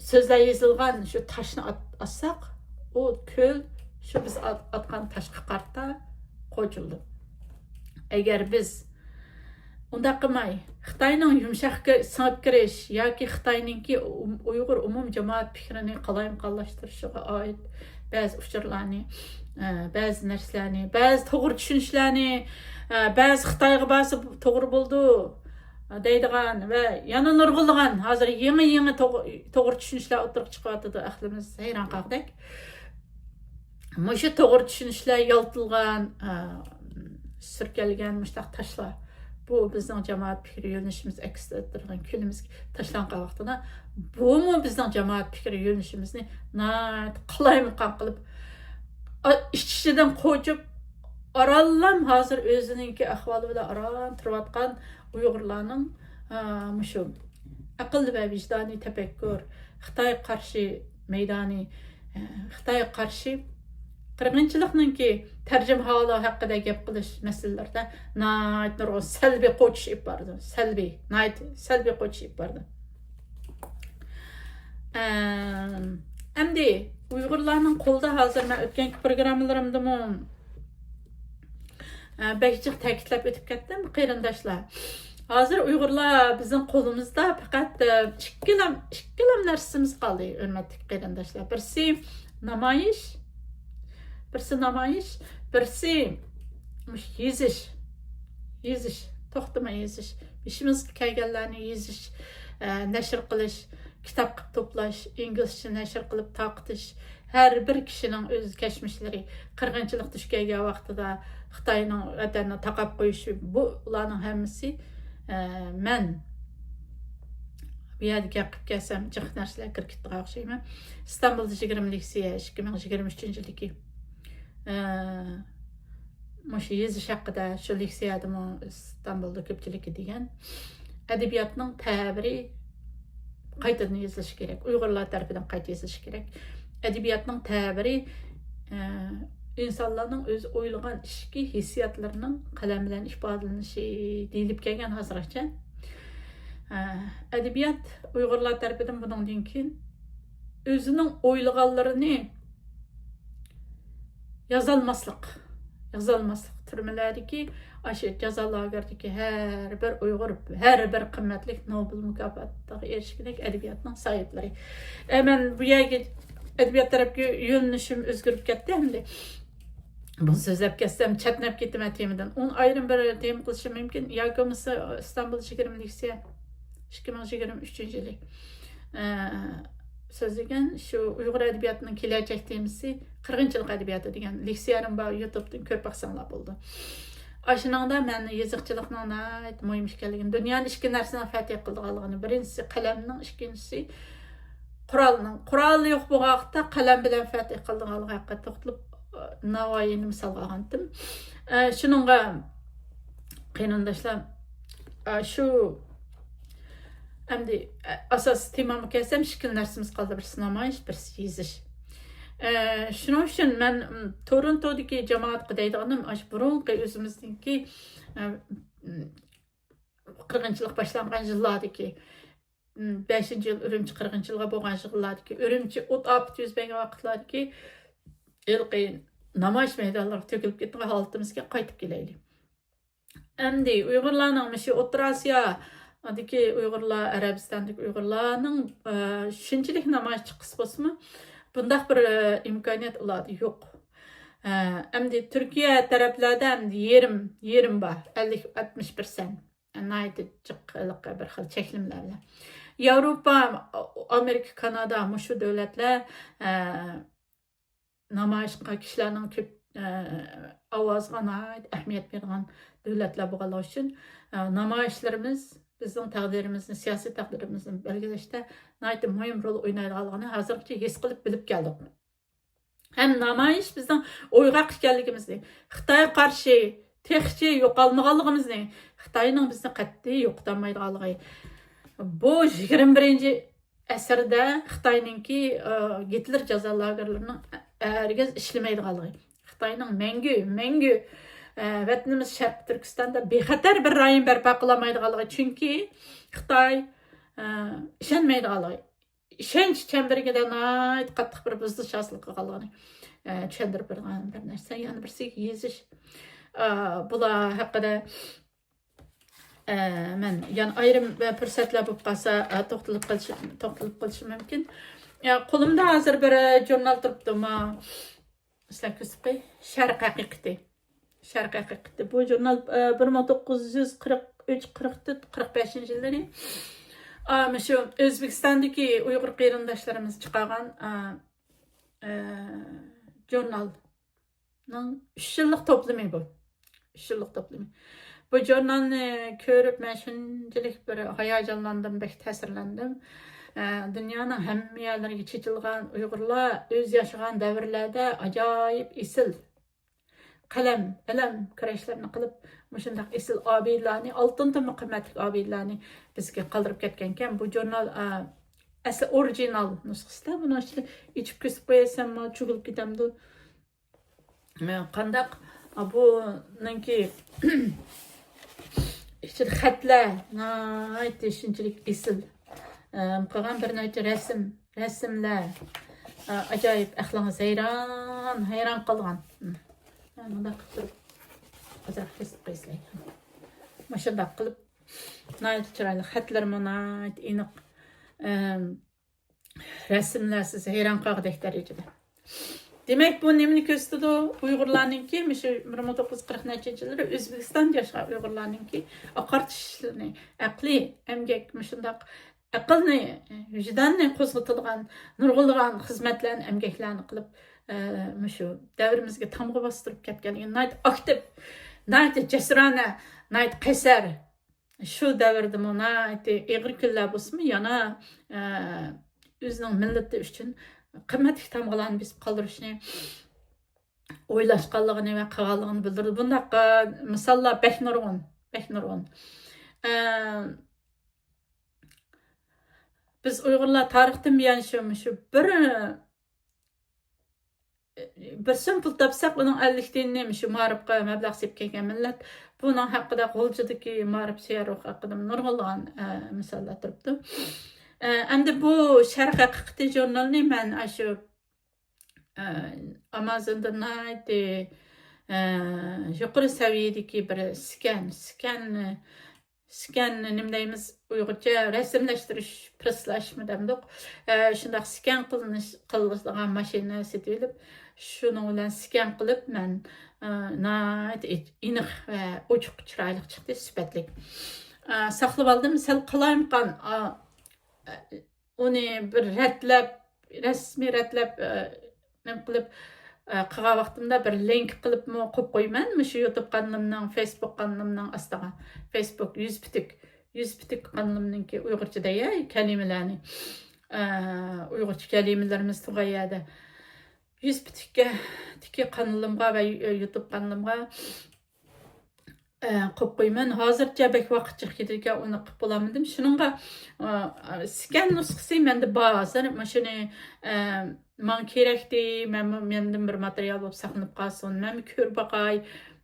سۆزلەر يېزىلغان شۇ تاشنى ئات-، ئاتساق، ئۇ كۆل شۇ بىز ئات-، ئاتقان تاشقا قارىتا قوچۇلىدۇ. ئەگەر بىز ئۇنداق قىلماي، خىتاينىڭ يۇمشاق كىر-، سىڭىپ كىرىش ياكى خىتاينىڭكى ئۇ-، ئۇيغۇر ئومۇمىي جامائەت پىكرىنى قالايمىقانلاشتۇرۇشىغا ئائىت بەزى ئۇچۇرلارنى، ئە، بەزى نەرسىلەرنى، بەزى توغرا چۈشىنىشلەرنى، ئە، بەزى خىتايغا بارسا توغرا بولىدۇ، ئە، دەيدىغان ۋە يەنە نۇرغۇنلىغان ھازىر يېڭى، يېڭى توغ-، توغرا چۈشىنىشلەر ئوتتۇرىغا چىقىۋاتىدۇ، ئەقلىمىز ھەيران قالغۇدەك. مۇشۇ توغرا چۈشىنىشلەر يالتىلغان، ئە، سۈركەلگەن مۇشۇنداق تاشلار. بۇ بىزنىڭ جامائەت پىكرى يۆنىلىشىمىز ئەكس ئەتتۈرگەن كۆلىمىزگە تاشلانغان ۋاقتىدا، بۇمۇ بىزنىڭ جامائەت پىكرى يۆنىلىشىمىزنى ناھايىتى قالايمىقان قىلىپ، ئا-، ئىچ-ئىچىدىن قوچۇپ، ئارانلا ھازىر ئۆزىنىڭكى ئەھۋالى بىلەن ئاران تۇرۇۋاتقان ئۇيغۇرلارنىڭ، ئا، مۇشۇ ئەقىل ۋە ۋىجدانىي تەپەككۇر، خىتايغا قارشى مەيدانى، ئە، خىتايغا قارشى قىرغىنچىلىقنىڭكى تەرجىمىھالى ھەققىدە گەپ قىلىش مەسىلىلىرىدە ناھايىتى نۇرغۇن سەلبىي قوچۇش ئېلىپ بارىدۇ. سەلبىي، ناھايىتى سەلبىي قوچۇش ئېلىپ بارىدۇ. ئەم، ئەمدى ئۇيغۇرلارنىڭ قولىدا ھازىر مەن ئۆتكەنكى پروگراممىلىرىمدىمۇ، ئە، بەك جىق تەكىتلەپ ئۆتۈپ كەتتىم، قېرىنداشلار. ھازىر ئۇيغۇرلار بىزنىڭ قولىمىزدا پەقەت، ئە، ئىككىلا، ئىككىلا نەرسىمىز قالدى، ھۆرمەتلىك قېرىنداشلار. بىرسى نامايىش، بىرسى نامايىش، بىرسى مۇشۇ يېزىش. يېزىش، توختىماي يېزىش. بېشىمىزغا كەلگەنلەرنى يېزىش، ئە، نەشر قىلىش، كىتاب قىلىپ توپلاش، ئىنگلىزچە نەشر قىلىپ تارقىتىش. ھەر بىر كىشىنىڭ ئۆز كەچمىشلىرى، قىرغىنچىلىق دۇچ كەلگەن ۋاقتىدا خىتاينىڭ ۋەتەننى تاقاپ قويۇشى، بۇ، ئۇلارنىڭ ھەممىسى، ئە، مەن بۇ يەردە گەپ قىلىپ كەلسەم، جىق نەرسىلەر كىرىپ كېتىدىغان ئوخشايمەن. ئىستانبۇلدا يىگىرمە لېكسىيە، ئىككى مىڭ يىگىرمە ئۈچىنچى يىلدىكى، ئە، مۇشۇ يېزىش ھەققىدە شۇ لېكسىيەدىمۇ ئىستانبۇلدا كۆپچىلىككە دېگەن، ئەدەبىياتنىڭ تەبىرى قايتىدىن يېزىلىشى كېرەك، ئۇيغۇرلار تەرىپىدىن قايتا يېزىلىشى كېرەك. ئەدەبىياتنىڭ تەبىرى، ئە، ئىنسانلارنىڭ ئۆزى ئويلىغان ئىچكى ھېسسىياتلىرىنىڭ قەلەم بىلەن ئىپادىلىنىشى دېيىلىپ كەلگەن ھازىرغىچە. ئە، ئەدەبىيات ئۇيغۇرلار تەرىپىدىن بۇنىڭدىن كېيىن ئۆزىنىڭ ئويلىغانلىرىنى يازالماسلىق، يازالماسلىق، تۈرمىلەردىكى، ئاشۇ جازا لاگېرىدىكى ھەر بىر ئۇيغۇر، ھەر بىر قىممەتلىك نوبېل مۇكاپاتىغا ئېرىشكۈدەك ئەدەبىياتنىڭ ساھىبلىرى. ئە، مەن بۇ يەرگە ئەدەبىيات تەرەپكە يۆنىلىشىم ئۆزگىرىپ كەتتى ئەمدى. بۇنى سۆزلەپ كەتسەم، چەتنەپ كېتىمەن تېمىدىن. ئۇنى ئايرىم بىر تېما قىلىشىم مۇمكىن. ياكى بولمىسا ئىستانبۇل يىگىرمە لېكسىيە. ئىككى مىڭ يىگىرمە ئۈچىنچى يىلى، ئە، سۆزلىگەن شۇ ئۇيغۇر ئەدەبىياتىنىڭ كېلەچەك تېمىسى قىرغىنچىلىق ئەدەبىياتى دېگەن لېكسىيەم بار، يۇتۇبتىن كۆرۈپ باقساڭلار بولىدۇ. ئاشۇنىڭدا مەن يېزىقچىلىقنىڭ ناھايىتى مۇھىم ئىكەنلىكىنى، دۇنيانى ئىككى نەرسىنىڭ فەتھى قىلىدىغانلىقىنى، بىرىنچىسى قەلەمنىڭ، ئىككىنچىسى قورالنىڭ. قورال يوق بولغان ۋاقىتتا قەلەم بىلەن فەتھى قىلىدىغانلىقى ھەققىدە توختىلىپ، ناۋايىنى مىسالغا ئالغانتىم. ئە، شۇنىڭغا قېرىنداشلار، ئە، شۇ ئەمدى، ئە، ئاساسىي تېمامغا كەلسەم، ئىككىلا نەرسىمىز قالدى، بىرسى نامايىش، بىرسى يېزىش. ئە، شۇنىڭ ئۈچۈن مەن، م، تورونتودىكى جامائەتكە دەيدىغىنىم، ئاشۇ بۇرۇنقى ئۆزىمىزنىڭكى، ئە، م، قىرغىنچىلىق باشلانغان يىللاردىكى، م، بەشىنچى يىل ئۈرۈمچى قىرغىنچىلىقى بولغان يىللاردىكى ئۈرۈمچى ئوت ئاپىتى يۈز بەرگەن ۋاقىتلاردىكى ھېلىقى نامايىش مەيدانلىرىغا تۆكۈلۈپ كەتكەن ھالىتىمىزگە قايتىپ كېلەيلى. ئەمدى ئۇيغۇرلارنىڭ مۇشۇ ئوتتۇرا ئاسىيادىكى ئۇيغۇرلار، ئەرەبىستاندىكى ئۇيغۇرلارنىڭ، ئە، شۇنچىلىك نامايىش چىققۇسى بولسىمۇ، بۇنداق بىر، ئە، ئىمكانىيەت ئۇلاردا يوق. ئە، ئەمدى تۈركىيە تەرەپلەردە ئەمدى يېرىم، يېرىم بار، ئەللىك، ئاتمىش پىرسەنت. ناھايىتى جىق ھېلىقى بىر خىل چەكلىمىلەر بىلەن. ياۋروپا، ئامېرىكا، كانادا، مۇشۇ دۆلەتلەر، ئە، نامايىشقا كىشىلەرنىڭ كۆپ، ئە، ئاۋازىغا ناھايىتى ئەھمىيەت بېرىدىغان دۆلەتلەر بولغانلىقى ئۈچۈن، ئە، نامايىشلىرىمىز بىزنىڭ تەقدىرىمىزنى، سىياسىي تەقدىرىمىزنى بەلگىلەشتە ناھايىتى مۇھىم رول ئوينايدىغانلىقىنى ھازىرغىچە ھېس قىلىپ بىلىپ كەلدۇق. ھەم نامايىش بىزنىڭ ئويغاق ئىكەنلىكىمىزنى، خىتايغا قارشى تېخىچە يوقالمىغانلىقىمىزنى، خىتاينىڭ بىزنى قەتئىي يوقىتالمايدىغانلىقى. بۇ يىگىرمە بىرىنچى ئەسىردە خىتاينىڭكى، ئە، گىتلېر جازا لاگېرلىرىنىڭ ھەرگىز ئىشلىمەيدىغانلىقى، خىتاينىڭ مەڭگۈ، مەڭگۈ، ئە، ۋەتىنىمىز شەرقىي تۈركىستاندا بىخەتەر بىر رايون بەرپا قىلالمايدىغانلىقى، چۈنكى خىتاي، ئە، ئىشەنمەيدىغانلىقى، ئىشەنچ چەمبىرىكىدە ناھايىتى قاتتىق بىر بۇزۇلۇش ھاسىل قىلغانلىقىنى، ئە، چۈشەندۈرۈپ بېرىدىغان بىر نەرسە. يەنە بىرسى يېزىش. ئە، بۇلار ھەققىدە ئە، مەن يەنە ئايرىم، ئە، پۇرسەتلەر بولۇپ قالسا، ئە، توختىلىپ قېلىشىم، توختىلىپ قېلىشىم مۇمكىن. ئە، قولۇمدا ھازىر بىر، ئە، ژۇرنال تۇرۇپتۇ، ما، سىلەر كۆرسىتىپ قوي. شەرق ھەقىقىتى. شەرق ھەقىقىتى. بۇ ژۇرنال، ئە، بىر مىڭ توققۇز يۈز قىرىق ئۈچ، قىرىق تۆت، قىرىق بەشىنچى يىللىرى، ئا، مۇشۇ ئۆزبېكىستاندىكى ئۇيغۇر قېرىنداشلىرىمىز چىقارغان، ئا، ئە، ژۇرنال. نىڭ ئۈچ يىللىق توپلىمى بۇ. ئۈچ يىللىق توپلىمى. بۇ ژۇرنالنى كۆرۈپ، مەن شۇنچىلىك بىر ھاياجانلاندىم، بەك تەسىرلەندىم. ئە، دۇنيانىڭ ھەممە يەرلىرىگە چېچىلغان ئۇيغۇرلار ئۆز ياشىغان دەۋرلەردە ئاجايىپ ئېسىل قەلەم، ئەلەم كۈرەشلىرىنى قىلىپ، مۇشۇنداق ئېسىل ئابىدىلەرنى، ئالتۇندىنمۇ قىممەتلىك ئابىدىلەرنى بىزگە قالدۇرۇپ كەتكەنكەن. بۇ ژۇرنال، ئە، ئەسلى ئورىگىنال نۇسخىسىدا. بۇنىڭ ئىچىدە ئېچىپ كۆرسىتىپ قويساممۇ، چۈگۈلۈپ كېتەمدۇ؟ قانداق؟ بۇنىڭكى ئىچىدە خەتلەر ناھايىتى شۇنچىلىك ئېسىل. ئەم، قىلغان بىر نەچچە رەسىم، رەسىملەر، ئە، ئاجايىپ، ئەقلىڭىز ھەيران، ھەيران قالغان. مەن مۇنداق قىلىپ تۇرۇپ، ئازراق كۆرسىتىپ قويسىلەر. مۇشۇنداق قىلىپ، ناھايىتى چىرايلىق، خەتلىرىمۇ ناھايىتى ئېنىق. ئەم، رەسىملەر سىز ھەيران قالغۇدەك دەرىجىدە. دېمەك، بۇ نېمىنى كۆرسىتىدۇ؟ ئۇيغۇرلارنىڭكى مۇشۇ بىر مىڭ توققۇز يۈز قىرىق نەچچىنچى يىللىرى ئۆزبېكىستاندا ياشىغان ئۇيغۇرلارنىڭكى ئاقارتىشلىرىنى، ئەقلىي ئەمگەك، مۇشۇنداق ئەقىلنى، ۋىجداننى قوزغىتىدىغان نۇرغۇنلىغان خىزمەتلەرنى، ئەمگەكلەرنى قىلىپ، ئە، مۇشۇ دەۋرىمىزگە تامغا باستۇرۇپ كەتكەنلىكىنى ناھايىتى ئاكتىپ، ناھايىتى جەسۇرانە، ناھايىتى قەيسەر، شۇ دەۋردىمۇ ناھايىتى ئېغىر كۈنلەر بولسىمۇ، يەنە، ئە، ئۆزىنىڭ مىللىتى ئۈچۈن قىممەتلىك تامغىلارنى بېسىپ قالدۇرۇشنى ئويلاشقانلىقىنى ۋە قىلغانلىقىنى بىلدۈرىدۇ. بۇنداق، ئە، مىساللار بەك نۇرغۇن، بەك نۇرغۇن. ئە، بىز ئۇيغۇرلار تارىختىن بۇيان شۇ، شۇ بىر بىر سوم پۇل تاپساق، ئۇنىڭ ئەللىك تىيىنىنى شۇ مائارىپقا مەبلەغ سېلىپ كەلگەن مىللەت. بۇنىڭ ھەققىدە غۇلجىدىكى مائارىپشۇناسلار ھەققىدە نۇرغۇنلىغان، ئە، مىساللار تۇرۇپتۇ. ئە، ئەمدى بۇ شەرق ھەقىقىتى ژۇرنىلىنى مەن ئاشۇ، ئە، ئامازوندا ناھايىتى، ئە، يۇقىرى سەۋىيەدىكى بىر سكەن، سكەن، سكەن نېمە دەيمىز ئۇيغۇرچە، رەسىملەشتۈرۈش، پرېسلاشمۇ دەمدۇق. ئە، شۇنداق سكەن قىلىنىش، قىلىدىغان ماشىنا سېتىۋېلىپ، شۇنىڭ بىلەن سكەن قىلىپ مەن، ئە، ناھايىتى ئېنىق ۋە ئوچۇق، چىرايلىق چىقتى، سۈپەتلىك. ئە، ساقلىۋالدىم. سەل قالايمىقان، ئا، ئە، ئۇنى بىر رەتلەپ، رەسمىي رەتلەپ، ئە، نېمە قىلىپ، ئە، قىلغان ۋاقتىمدا بىر لىنك قىلىپمۇ قويۇپ قويىمەن. مۇشۇ يۇتۇب قانىلىمنىڭ، فېيسبۇك قانىلىمنىڭ ئاستىغا. فېيسبۇك، يۈزپۈتۈك. يۈزپۈتۈك قانىلىمنىڭكى ئۇيغۇرچە دەيە كەلىمىلەرنى، ئە، ئۇيغۇرچە كەلىمىلىرىمىز تۇغان يەردە. يۈزپۈتۈككە، تىكى قانىلىمغا ۋە يۇ-، يۇتۇب قانىلىمغا، ئە، قويۇپ قويىمەن. ھازىرچە بەك ۋاقىت جىق كېتىدىكەن، ئۇنى قىلىپ بولالمىدىم. شۇنىڭغا، ئە، سكەن نۇسخىسى مەندە بار ھازىر. مانا شۇنى، ئە، ماڭا كېرەكتى، مەنمۇ، مەندىن بىر ماتېرىيال بولۇپ ساقلىنىپ قالسۇن، مەنمۇ كۆرۈپ باقاي،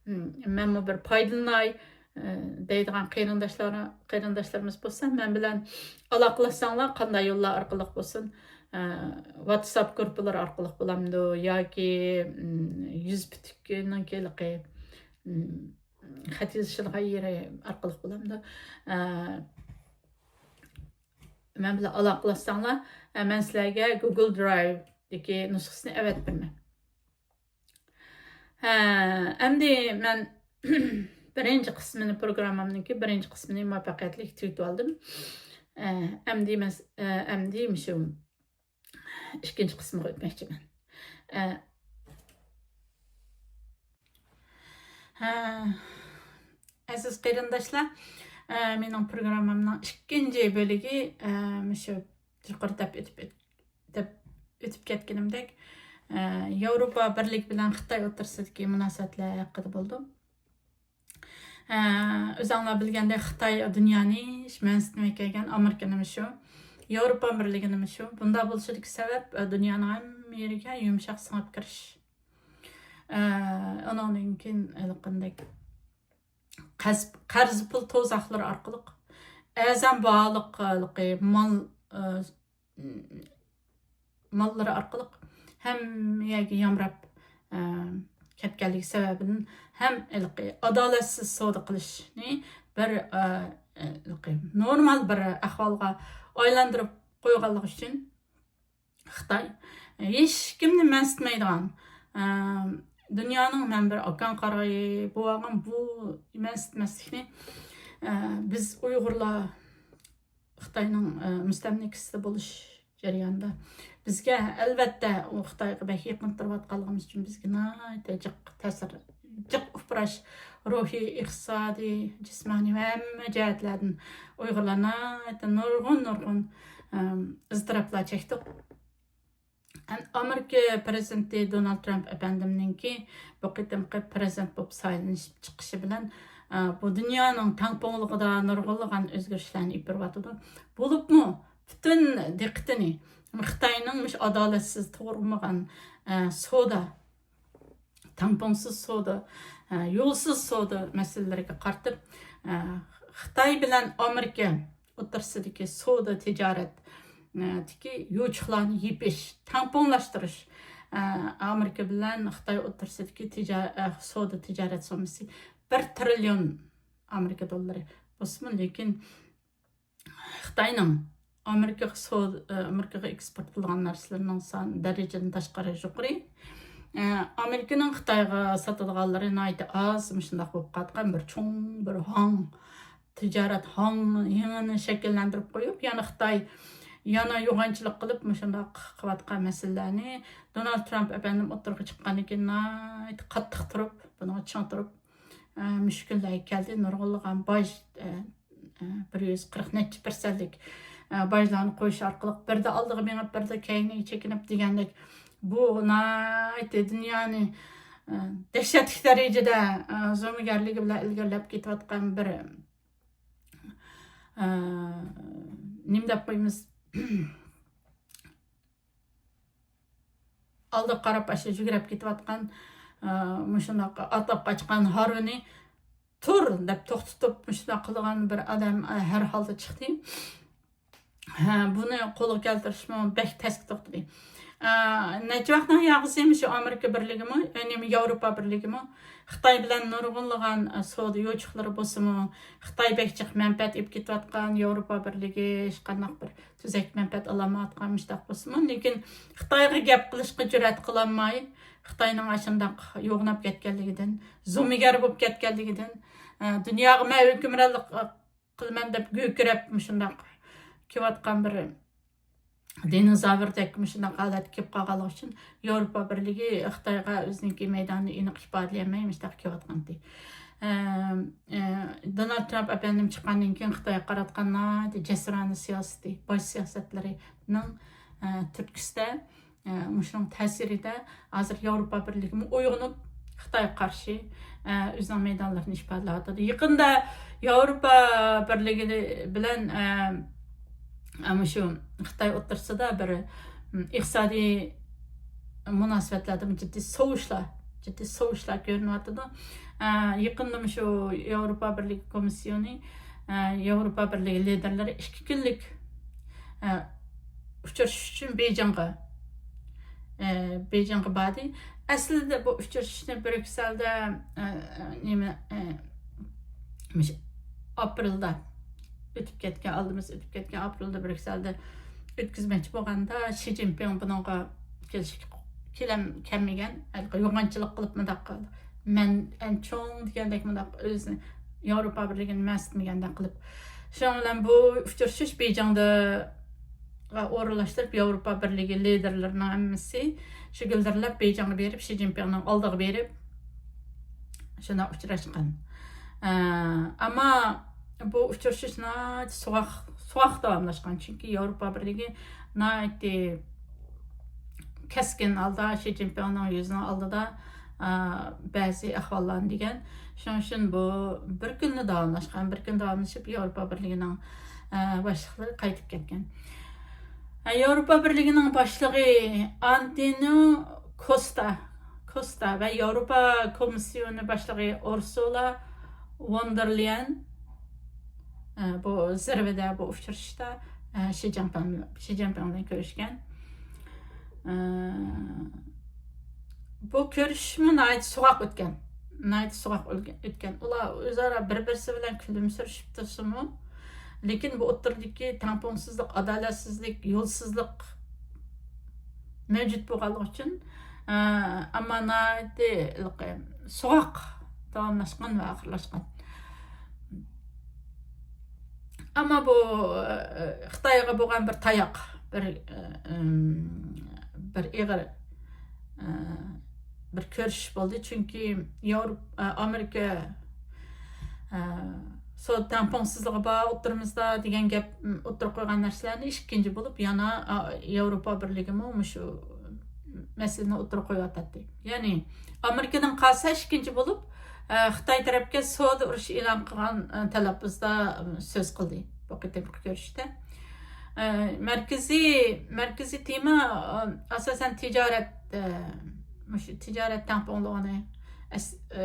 م، مەنمۇ بىر پايدىلىناي، ئە، دەيدىغان قېرىنداشلار، قېرىنداشلىرىمىز بولسا، مەن بىلەن ئالاقىلاشساڭلار، قانداق يوللار ئارقىلىق بولسۇن، ئە، ۋاتساپ گۇرۇپپىلىرى ئارقىلىق بولامدۇ ياكى، م، يۈزپۈتۈكنىڭكى ھېلىقى، م، خەت يېزىشىدىغان يېرى ئارقىلىق بولامدۇ؟ ئە، مەن بىلەن ئالاقىلاشساڭلار، ئە، مەن سىلەرگە گۇگل درايۋدىكى نۇسخىسىنى ئەۋەتىپ بېرىمەن. ھە، ئەمدى مەن بىرىنچى قىسمىنى، پروگراممامنىڭكى بىرىنچى قىسمىنى مۇۋەپپەقىيەتلىك تۈگىتىۋالدىم. ئە، ئەمدى مەس-، ئە، ئەمدى مۇشۇ ئىككىنچى قىسمىغا ئۆتمەكچىمەن. ئە، ھە، ئەزىز قېرىنداشلار، ئە، مېنىڭ پروگراممامنىڭ ئىككىنچى بۆلىكى، ئە، مۇشۇ يۇقىرىدا دەپ ئۆتۈپ، دەپ ئۆتۈپ كەتكىنىمدەك، ئە، ياۋروپا بىرلىكى بىلەن خىتاي ئوتتۇرىسىدىكى مۇناسىۋەتلەر ھەققىدە بولىدۇ. ئە، ئۆزۈڭلار بىلگەندەك، خىتاي دۇنيانى مەنسىتمەي كەلگەن، ئامېرىكىنىمۇ شۇ، ياۋروپا بىرلىكىنىمۇ شۇ. بۇنداق بولۇشىدىكى سەۋەب، ئە، دۇنيانىڭ ھەممە يېرىگە يۇمشاق سىڭىپ كىرىش. ئە، ئۇنىڭدىن كېيىن ھېلىقىندەك قەز-، قەرز پۇل تۇزاقلىرى ئارقىلىق ئەرزان باھالىق ھېلىقى مال، ئە، ماللىرى ئارقىلىق ھەممە يەرگە يامراپ، ئە، كەتكەنلىكى سەۋەبىدىن ھەم ھېلىقى ئادالەتسىز سودا قىلىشنى بىر، ئە، ھېلىقى نورمال بىر ئەھۋالغا ئايلاندۇرۇپ قويغانلىقى ئۈچۈن خىتاي ھېچكىمنى مەنسىتمەيدىغان، ئە، دۇنيانىڭ مەن بىر ئاكاڭ قارىغىيى بولغان بۇ مەنسىتمەسلىكنى، ئە، بىز ئۇيغۇرلار خىتاينىڭ، ئە، مۇستەملىكىسىدە بولۇش جەريانىدا بىزگە، ئەلۋەتتە، ئۇ خىتايغا بەك يېقىن تۇرۇۋاتقانلىقىمىز ئۈچۈن بىزگە ناھايىتى جىق تەسىر، جىق ئۇپراش، روھىي، ئىقتىسادىي، جىسمانىي ۋە ھەممە جەھەتلەردىن ئۇيغۇرلار ناھايىتى نۇرغۇن، نۇرغۇن، ئەم، ئىزتىراپلار چەكتۇق. ئەمدى ئامېرىكا پىرېزىدېنتى دونالد ترامپ ئەپەندىمنىڭكى بۇ قېتىمقى پىرېزىدېنت بولۇپ سايلىنىپ چىقىشى بىلەن، ئە، بۇ دۇنيانىڭ تەڭپۇڭلۇقىدا نۇرغۇنلىغان ئۆزگىرىشلەرنى ئېلىپ بېرىۋاتىدۇ. بولۇپمۇ پۈتۈن دىققىتىنى خىتاينىڭ مۇشۇ ئادالەتسىز، توغرا بولمىغان، ئە، سودا، تەڭپۇڭسىز سودا، ئە، يولسىز سودا مەسىلىلىرىگە قارىتىپ، ئە، خىتاي بىلەن ئامېرىكا ئوتتۇرىسىدىكى سودا تىجارەتتىكى يوچۇقلارنى يېپىش، تەڭپۇڭلاشتۇرۇش. ئە، ئامېرىكا بىلەن خىتاي ئوتتۇرىسىدىكى تىجا-، ئە، سودا تىجارەت سوممىسى بىر تىرىليون ئامېرىكا دوللىرى بولسىمۇ، لېكىن خىتاينىڭ ئامېرىكىغا سودا، ئامېرىكىغا ئېكسپورت قىلغان نەرسىلىرىنىڭ سان دەرىجىدىن تاشقىرى يۇقىرى. ئامېرىكىنىڭ خىتايغا ساتىدىغانلىرى ناھايىتى ئاز، مۇشۇنداق بولۇپ قالغان بىر چوڭ بىر ھاڭ، تىجارەت ھاڭ، يېڭىنى شەكىللەندۈرۈپ قويۇپ، يەنە خىتاي يەنە يوغانچىلىق قىلىپ، مۇشۇنداق قىلىۋاتقان مەسىلىلەرنى دونالد ترامپ ئەپەندىم ئوتتۇرىغا چىققاندىن كېيىن ناھايىتى قاتتىق تۇرۇپ، بۇنىڭغا چىڭ تۇرۇپ، ئە، مۇشۇ كۈنلەرگە كەلدى. نۇرغۇنلىغان باج، ئە، ئە، بىر يۈز قىرىق نەچچە پىرسەنتلىك، ئە، باجلارنى قويۇش ئارقىلىق بىردە ئالدىغا مېڭىپ، بىردە كەينىگە چېكىنىپ دېگەندەك، بۇ ناھايىتى دۇنيانى، ئە، دەھشەتلىك دەرىجىدە، ئە، زومىگەرلىكى بىلەن ئىلگىرىلەپ كېتىۋاتقان بىر، ئە، نېمە دەپ قويىمىز؟ ئالدىغا قاراپ ئاشۇ يۈگرەپ كېتىۋاتقان، ئە، مۇشۇنداق ئاتلاپ قاچقان ھارۋىنى تۇر دەپ توختىتىپ، مۇشۇنداق قىلىدىغان بىر ئادەم، ئە، ھەر ھالدا چىقتى. ھە، بۇنى قولغا كەلتۈرۈشمۇ بەك تەسكە توختىدى. ئە، نەچچە ۋاقىتنىڭ ياغىسى مۇشۇ ئامېرىكا بىرلىكىمۇ، ئە، نېمە، ياۋروپا بىرلىكىمۇ خىتاي بىلەن نۇرغۇنلىغان، ئە، سودا يوچۇقلىرى بولسىمۇ، خىتاي بەك جىق مەنپەئەت ئېلىپ كېتىۋاتقان، ياۋروپا بىرلىكى ھېچقانداق بىر تۈزەك مەنپەئەت ئالالمايۋاتقان مۇشۇنداق بولسىمۇ، لېكىن خىتايغا گەپ قىلىشقا جۈرئەت قىلالماي، خىتاينىڭ ئاشۇنداق يوغىناپ كەتكەنلىكىدىن، زومىگەر بولۇپ كەتكەنلىكىدىن، ئە، دۇنياغا مەن ھۆكۈمرانلىق، ئە، قىلىمەن دەپ گۆكىرەپ مۇشۇنداق كېلىۋاتقان بىر دىنوزاۋردەك مۇشۇنداق ھالەتكە كېلىپ قالغانلىقى ئۈچۈن ياۋروپا بىرلىكى خىتايغا ئۆزىنىڭكى مەيدانىنى ئېنىق ئىپادىلىيەلمەي مۇشۇنداق كېلىۋاتقانتى. ئە، ئە، دونالد ترامپ ئەپەندىم چىققاندىن كېيىن خىتايغا قاراتقان ناھايىتى جەسۇرانە سىياسىتى، باش سىياسەتلىرىنىڭ، ئە، تۈرتكىسىدە، ئە، مۇشۇنىڭ تەسىرىدە ھازىر ياۋروپا بىرلىكىمۇ ئويغىنىپ، خىتايغا قارشى، ئە، ئۆزىنىڭ مەيدانلىرىنى ئىپادىلەۋاتىدۇ. يېقىندا ياۋروپا بىرلىكى بىلەن، ئە، ئە، مۇشۇ خىتاي ئوتتۇرىسىدا بىر، م، ئىقتىسادىي مۇناسىۋەتلەردە جىددىي سوۋۇشلار، جىددىي سوۋۇشلار كۆرۈنۈۋاتىدۇ. ئە، يېقىندا مۇشۇ ياۋروپا بىرلىكى كومىسسىيونى، ئە، ياۋروپا بىرلىكى لىدېرلىرى ئىككى كۈنلۈك، ئە، ئۇچرىشىش ئۈچۈن بېيجىڭغا، ئە، بېيجىڭغا باردى. ئەسلىدە بۇ ئۇچرىشىشنى بريۇكسېلدە، ئە، ئە، نېمە، ئە، مۇشۇ ئاپرېلدا ئۆتۈپ كەتكەن، ئالدىمىز ئۆتۈپ كەتكەن ئاپرېلدا بريۇكسېلدە ئۆتكۈزمەكچى بولغاندا، شى جىنپىڭ بۇنىڭغا كېلىشكە كېلەم-، كەلمىگەن، ھېلىقى يوغانچىلىق قىلىپ مۇنداق قىلدى. مەن ئەڭ چوڭ دېگەندەك مۇنداق ئۆزىنى ياۋروپا بىرلىكىنى مەنسىتمىگەندەك قىلىپ. شۇنىڭ بىلەن بۇ ئۇچرىشىش بېيجىڭدا ئورۇنلاشتۇرۇپ، ياۋروپا بىرلىكى لىدېرلىرىنىڭ ھەممىسى شۇ گۈلدۈرلەپ بېيجىڭغا بېرىپ، شى جىنپىڭنىڭ ئالدىغا بېرىپ، شۇنداق ئۇچراشقان. ئە، ئەمما بۇ ئۇچرىشىش ناھايىتى سوغۇق، سوغۇق داۋاملاشقان. چۈنكى ياۋروپا بىرلىكى ناھايىتى كەسكىن ھالدا شى جىنپىڭنىڭ يۈزىنىڭ ئالدىدا، ئە، بەزى ئەھۋاللارنى دېگەن. شۇنىڭ ئۈچۈن بۇ بىر كۈنلا داۋاملاشقان، بىر كۈن داۋاملىشىپ ياۋروپا بىرلىكىنىڭ، ئە، باشلىقلىرى قايتىپ كەتكەن. ئە، ياۋروپا بىرلىكىنىڭ باشلىقى ئانتونىئو كوستا، كوستا ۋە ياۋروپا كومىسسىيونى باشلىقى ئۇرسۇلا ۋون دېر لېيەن، ئە، بۇ زىرۋىدە، بۇ ئۇچرىشىشتا، ئە، شى جىنپىڭ، شى جىنپىڭ بىلەن كۆرۈشكەن. ئە، بۇ كۆرۈشۈشمۇ ناھايىتى سوغۇق ئۆتكەن. ناھايىتى سوغۇق ئۆلگە-، ئۆتكەن. ئۇلار ئۆزئارا بىر-بىرسى بىلەن كۈلۈمسىرىشىپ تۇرسىمۇ، لېكىن بۇ ئوتتۇرىدىكى تەڭپۇڭسىزلىق، ئادالەتسىزلىك، يولسىزلىق مەۋجۇت بولغانلىقى ئۈچۈن، ئە، ئەمما ناھايىتى ھېلىقى سوغۇق داۋاملاشقان ۋە ئاخىرلاشقان. ئەمما بۇ، ئە، خىتايغا بولغان بىر تاياق، بىر، ئە، ئىم، بىر ئېغىر، ئە، بىر كۆرۈشۈش بولدى. چۈنكى ياۋروپ-، ئە، ئامېرىكا، ئە، سودا تەڭپۇڭسىزلىقى بار ئوتتۇرىمىزدا دېگەن گەپ، ئوتتۇرىغا قويغان نەرسىلەرنى ئىككىنچى بولۇپ يەنە، ئە، ياۋروپا بىرلىكىمۇ مۇشۇ مەسىلىنى ئوتتۇرىغا قويۇۋاتاتتى. يەنى ئامېرىكىدىن قالسا ئىككىنچى بولۇپ، ئە، خىتاي تەرەپكە سودا ئۇرۇشى ئېلان قىلغان، ئە، تەلەپپۇزدا، ئە، سۆز قىلدى بۇ قېتىمقى كۆرۈشۈشتە. ئە، مەركىزىي، مەركىزىي تېما، ئە، ئاساسەن تىجارەت، ئە، مۇشۇ تىجارەت تەڭپۇڭلۇقىنى ئەس-، ئە،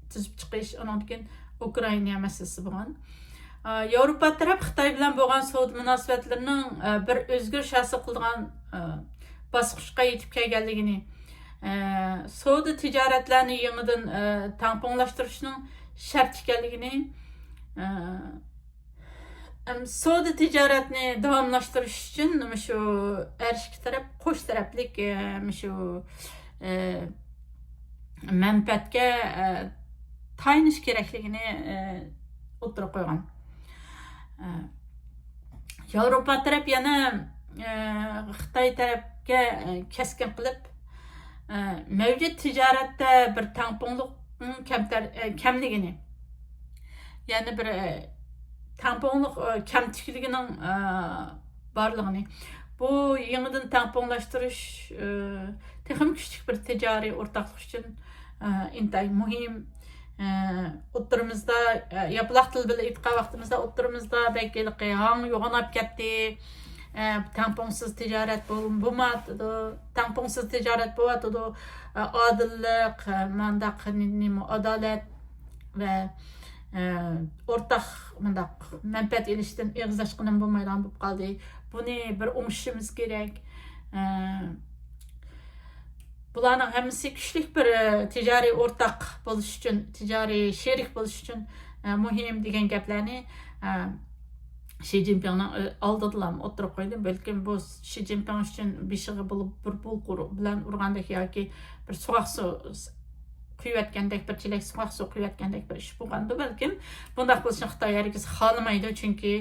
تۈزۈپ چىقىش، ئۇنىڭدىن كېيىن ئۇكرائىنا مەسىلىسى بولغان. ئە، ياۋروپا تەرەپ خىتاي بىلەن بولغان سودا مۇناسىۋەتلىرىنىڭ، ئە، بىر ئۆزگىرىش ھاسىل قىلىدىغان، ئە، باسقۇچقا يېتىپ كەلگەنلىكىنى، ئە، سودا تىجارەتلەرنى يېڭىدىن، ئە، تەڭپۇڭلاشتۇرۇشنىڭ شەرت ئىكەنلىكىنى، ئە، ئەم، سودا تىجارەتنى داۋاملاشتۇرۇش ئۈچۈن مۇشۇ ھەر ئىككى تەرەپ قوش تەرەپلىك، ئە، مۇشۇ، ئە، مەنپەئەتكە، ئە، تايىنىش كېرەكلىكىنى، ئە، ئوتتۇرىغا قويغان. ئە، ياۋروپا تەرەپ يەنە، ئە، خىتاي تەرەپكە، ئە، كەسكىن قىلىپ، ئە، مەۋجۇت تىجارەتتە بىر تەڭپۇڭلۇقنىڭ كەمتەر-، ئە، كەملىكىنى، يەنە بىر، ئە، تەڭپۇڭلۇق، ئە، كەمتۈكلۈكىنىڭ، ئە، بارلىقىنى، بۇ يېڭىدىن تەڭپۇڭلاشتۇرۇش، ئە، تېخىمۇ كۈچلۈك بىر تىجارىي ئورتاقلىق ئۈچۈن، ئە، ئىنتايىن مۇھىم. ئە، ئوتتۇرىمىزدا، ئە، ياپىلاق تىل بىلەن ئېيتقان ۋاقتىمىزدا ئوتتۇرىمىزدا بەك ھېلىقى ھاڭ يوغىناپ كەتتى. ئە، تەڭپۇڭسىز تىجارەت بول-، بولمايۋاتىدۇ. تەڭپۇڭسىز تىجارەت بولۇۋاتىدۇ. ئە، ئادىللىق، ئە، مانداق نېمە، ئادالەت ۋە، ئە، ئورتاق مۇنداق مەنپەئەت ئېلىشتىن ئېغىز ئاچقىنىمۇ بولمايدىغان بولۇپ قالدى. بۇنى بىر ئوڭشىشىمىز كېرەك. ئە، بۇلارنىڭ ھەممىسى كۈچلۈك بىر، ئە، تىجارىي ئورتاق بولۇش ئۈچۈن، تىجارىي شېرىك بولۇش ئۈچۈن، ئە، مۇھىم دېگەن گەپلەرنى، ئە، شى جىنپىڭنىڭ، ئە، ئالدىدىلا ئوتتۇرىغا قويدى. بەلكىم بۇ شى جىنپىڭ ئۈچۈن بېشىغا بولۇپ بىر بۇلقۇر بىلەن ئۇرغاندەك ياكى بىر سوغۇق سۇ، قۇيۇۋەتكەندەك، بىر چېلەك سۇغاق سۇ قۇيۇۋەتكەندەك بىر ئىش بولغاندۇ بەلكىم. بۇنداق بولۇشىنى خىتاي ھەرگىز خالىمايدۇ، چۈنكى،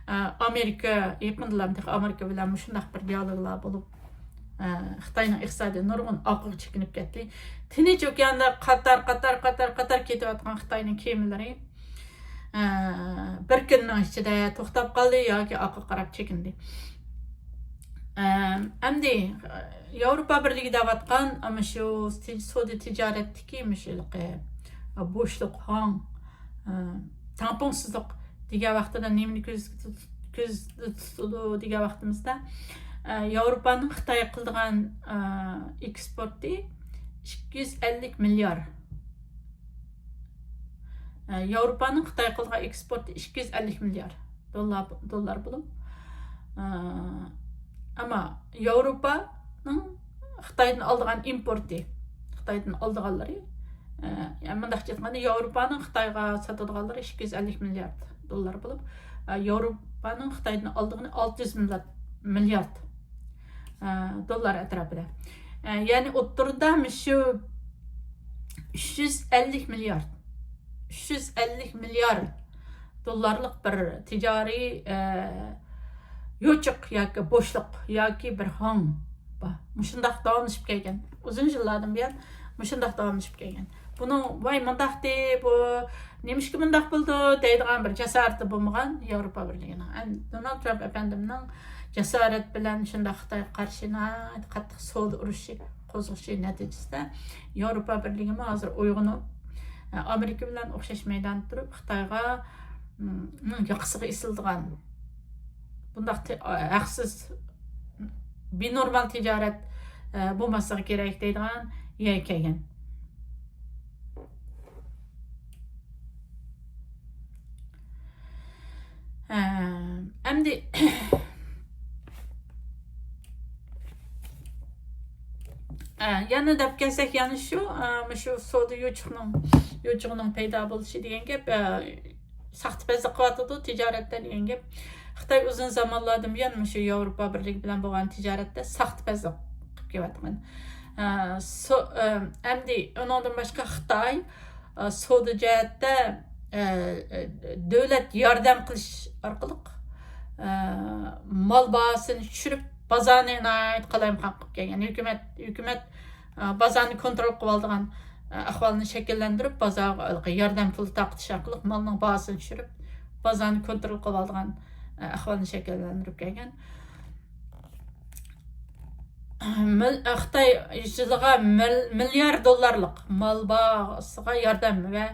ئە، ئامېرىكا يېقىندىلا تېخى ئامېرىكا بىلەن مۇشۇنداق بىر دىئالوگلار بولۇپ، ئە، خىتاينىڭ ئىقتىسادى نۇرغۇن ئارقىغا چېكىنىپ كەتتى. تىنچ ئوكياندا قاتار، قاتار، قاتار، قاتار كېتىۋاتقان خىتاينىڭ كېمىلىرى، ئە، بىر كۈننىڭ ئىچىدە توختاپ قالدى ياكى ئارقىغا قاراپ چېكىندى. ئە، ئەمدى، ئە، ياۋروپا بىرلىكى دەۋاتقان، ئەمما شۇ تىج-، سودا تىجارەتتىكى مۇشۇ ھېلىقى، ئە، بوشلۇق، ھاڭ، ئە، تەڭپۇڭسىزلىق دېگەن ۋاقتىدا نېمىنى كۆز-، كۆزدە تۇتىدۇ دېگەن ۋاقتىمىزدا، ئە، ياۋروپانىڭ خىتايغا قىلىدىغان، ئە، ئېكسپورتى ئىككى يۈز ئەللىك مىليار. ئە، ياۋروپانىڭ خىتايغا قىلىدىغان ئېكسپورتى ئىككى يۈز ئەللىك مىليار دوللار، دوللار بولۇپ، ئە، ئەمما ياۋروپانىڭ خىتايدىن ئالىدىغان ئىمپورتى، خىتايدىن ئالىدىغانلىرى، ئە، يەنى مۇنداقچە ئېيتقاندا، ياۋروپانىڭ خىتايغا ساتىدىغانلىرى ئىككى يۈز ئەللىك مىليارد دوللار بولۇپ، ئە، ياۋروپانىڭ خىتايدىن ئالىدىغىنى ئالتە يۈز مىليارد، مىليارد، ئە، دوللار ئەتراپىدا. ئە، يەنى ئوتتۇرىدا مۇشۇ ئۈچ يۈز ئەللىك مىليارد، ئۈچ يۈز ئەللىك مىليارد دوللارلىق بىر تىجارىي، ئە، يوچۇق ياكى بوشلۇق ياكى بىر ھاڭ بار. مۇشۇنداق داۋاملىشىپ كەلگەن. ئۇزۇن يىللاردىن بۇيان مۇشۇنداق داۋاملىشىپ كەلگەن. بۇنىڭ ۋاي مۇنداقتى، بۇ نېمىشقا مۇنداق بولىدۇ دەيدىغان بىر جاسارىتى بولمىغان ياۋروپا بىرلىكىنىڭ. ئەن-، دونالد ترامپ ئەپەندىمنىڭ جاسارەت بىلەن شۇنداق خىتايغا قارشى ناھايىتى قاتتىق سودا ئۇرۇشى قوزغىشى نەتىجىسىدە ياۋروپا بىرلىكىمۇ ھازىر ئويغىنىپ، ئامېرىكا بىلەن ئوخشاش مەيداندا تۇرۇپ خىتايغا، م، ياقىسىغا ئېسىلىدىغان بۇنداق تى-، ھەقسىز، بىنورمال تىجارەت، ئە، بولماسلىقى كېرەك دەيدىغان يەرگە كەلگەن. ئە، ئەمدى، ئە، يەنە دەپ كەلسەك، يەنە شۇ، ئە، مۇشۇ سودا يوچۇقنىڭ، يوچۇقىنىڭ پەيدا بولۇشى دېگەن گەپ، ئە، ساختىپەزلىك قىلىۋاتىدۇ تىجارەتتە دېگەن گەپ. خىتاي ئۇزۇن زامانلاردىن بۇيان مۇشۇ ياۋروپا بىرلىكى بىلەن بولغان تىجارەتتە ساختىپەزلىك قىلىپ كېلىۋاتقان. ئە، سو-، ئە، ئەمدى ئۇنىڭدىن باشقا خىتاي، ئە، سودا جەھەتتە، ئە، ئە، دۆلەت ياردەم قىلىش ئارقىلىق، ئە، مال باھاسىنى چۈشۈرۈپ، بازارنى ناھايىتى قالايمىقان قىلىپ كەلگەن. ھۆكۈمەت، ھۆكۈمەت، ئە، بازارنى كونترول قىلىۋالىدىغان، ئە، ئەھۋالنى شەكىللەندۈرۈپ، بازارغا ھېلىقى ياردەم پۇلى تارقىتىش ئارقىلىق مالنىڭ باھاسىنى چۈشۈرۈپ، بازارنى كونترول قىلىۋالىدىغان، ئە، ئەھۋالنى شەكىللەندۈرۈپ كەلگەن. مىل-، خىتاي يىلىغا مىل-، مىليار دوللارلىق مال باھاسىغا ياردەم ۋە،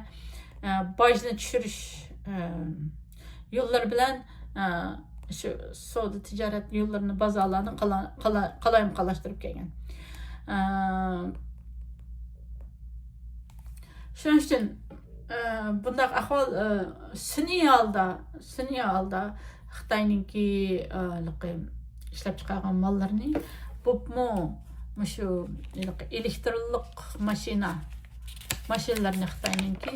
ئە، باجنى چۈشۈرۈش، ئە، يوللىرى بىلەن، ئە، شۇ سودا تىجارەت يوللىرىنى، بازارلارنى قالا-، قالا-، قالايمىقانلاشتۇرۇپ كەلگەن. ئە، شۇنىڭ ئۈچۈن، ئە، بۇنداق ئەھۋال، ئە، سۈنئىي ھالدا، سۈنئىي ھالدا خىتاينىڭكى، ئە، ھېلىقى ئىشلەپچىقارغان ماللىرىنى، بولۇپمۇ مۇشۇ ھېلىقى ئېلېكترونلۇق ماشىنا، ماشىنىلىرىنى خىتاينىڭكى،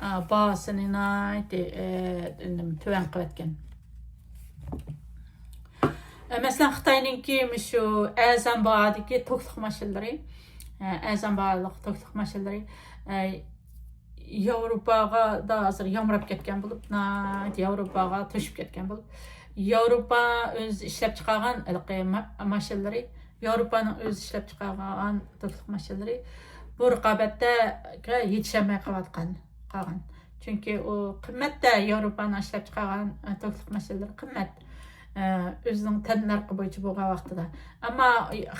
ئە، باھاسىنى ناھايىتى، ئە، نېمە، تۆۋەن قىلىۋەتكەن. ئە، مەسىلەن، خىتاينىڭكى مۇشۇ ئەرزان باھادىكى توكلۇق ماشىنىلىرى، ئە، ئەرزان باھالىق توكلۇق ماشىنىلىرى، ئە، ياۋروپاغا دا ھازىر يامراپ كەتكەن بولۇپ، ناھايىتى ياۋروپاغا توشۇپ كەتكەن بولۇپ، ياۋروپا ئۆزى ئىشلەپچىقارغان ھېلىقى ما-، ماشىنىلىرى، ياۋروپانىڭ ئۆزى ئىشلەپچىقارغان توكلۇق ماشىنىلىرى بۇ رىقابەتتە يېتىشەلمەي قېلىۋاتقان، قالغان. چۈنكى ئۇ قىممەت-دە، ياۋروپانىڭ ئىشلەپچىقارغان، ئە، توكلۇق ماشىنىلىرى قىممەت. ئە، ئۆزىنىڭ تەننەرخى بويىچە بولغان ۋاقتىدا. ئەمما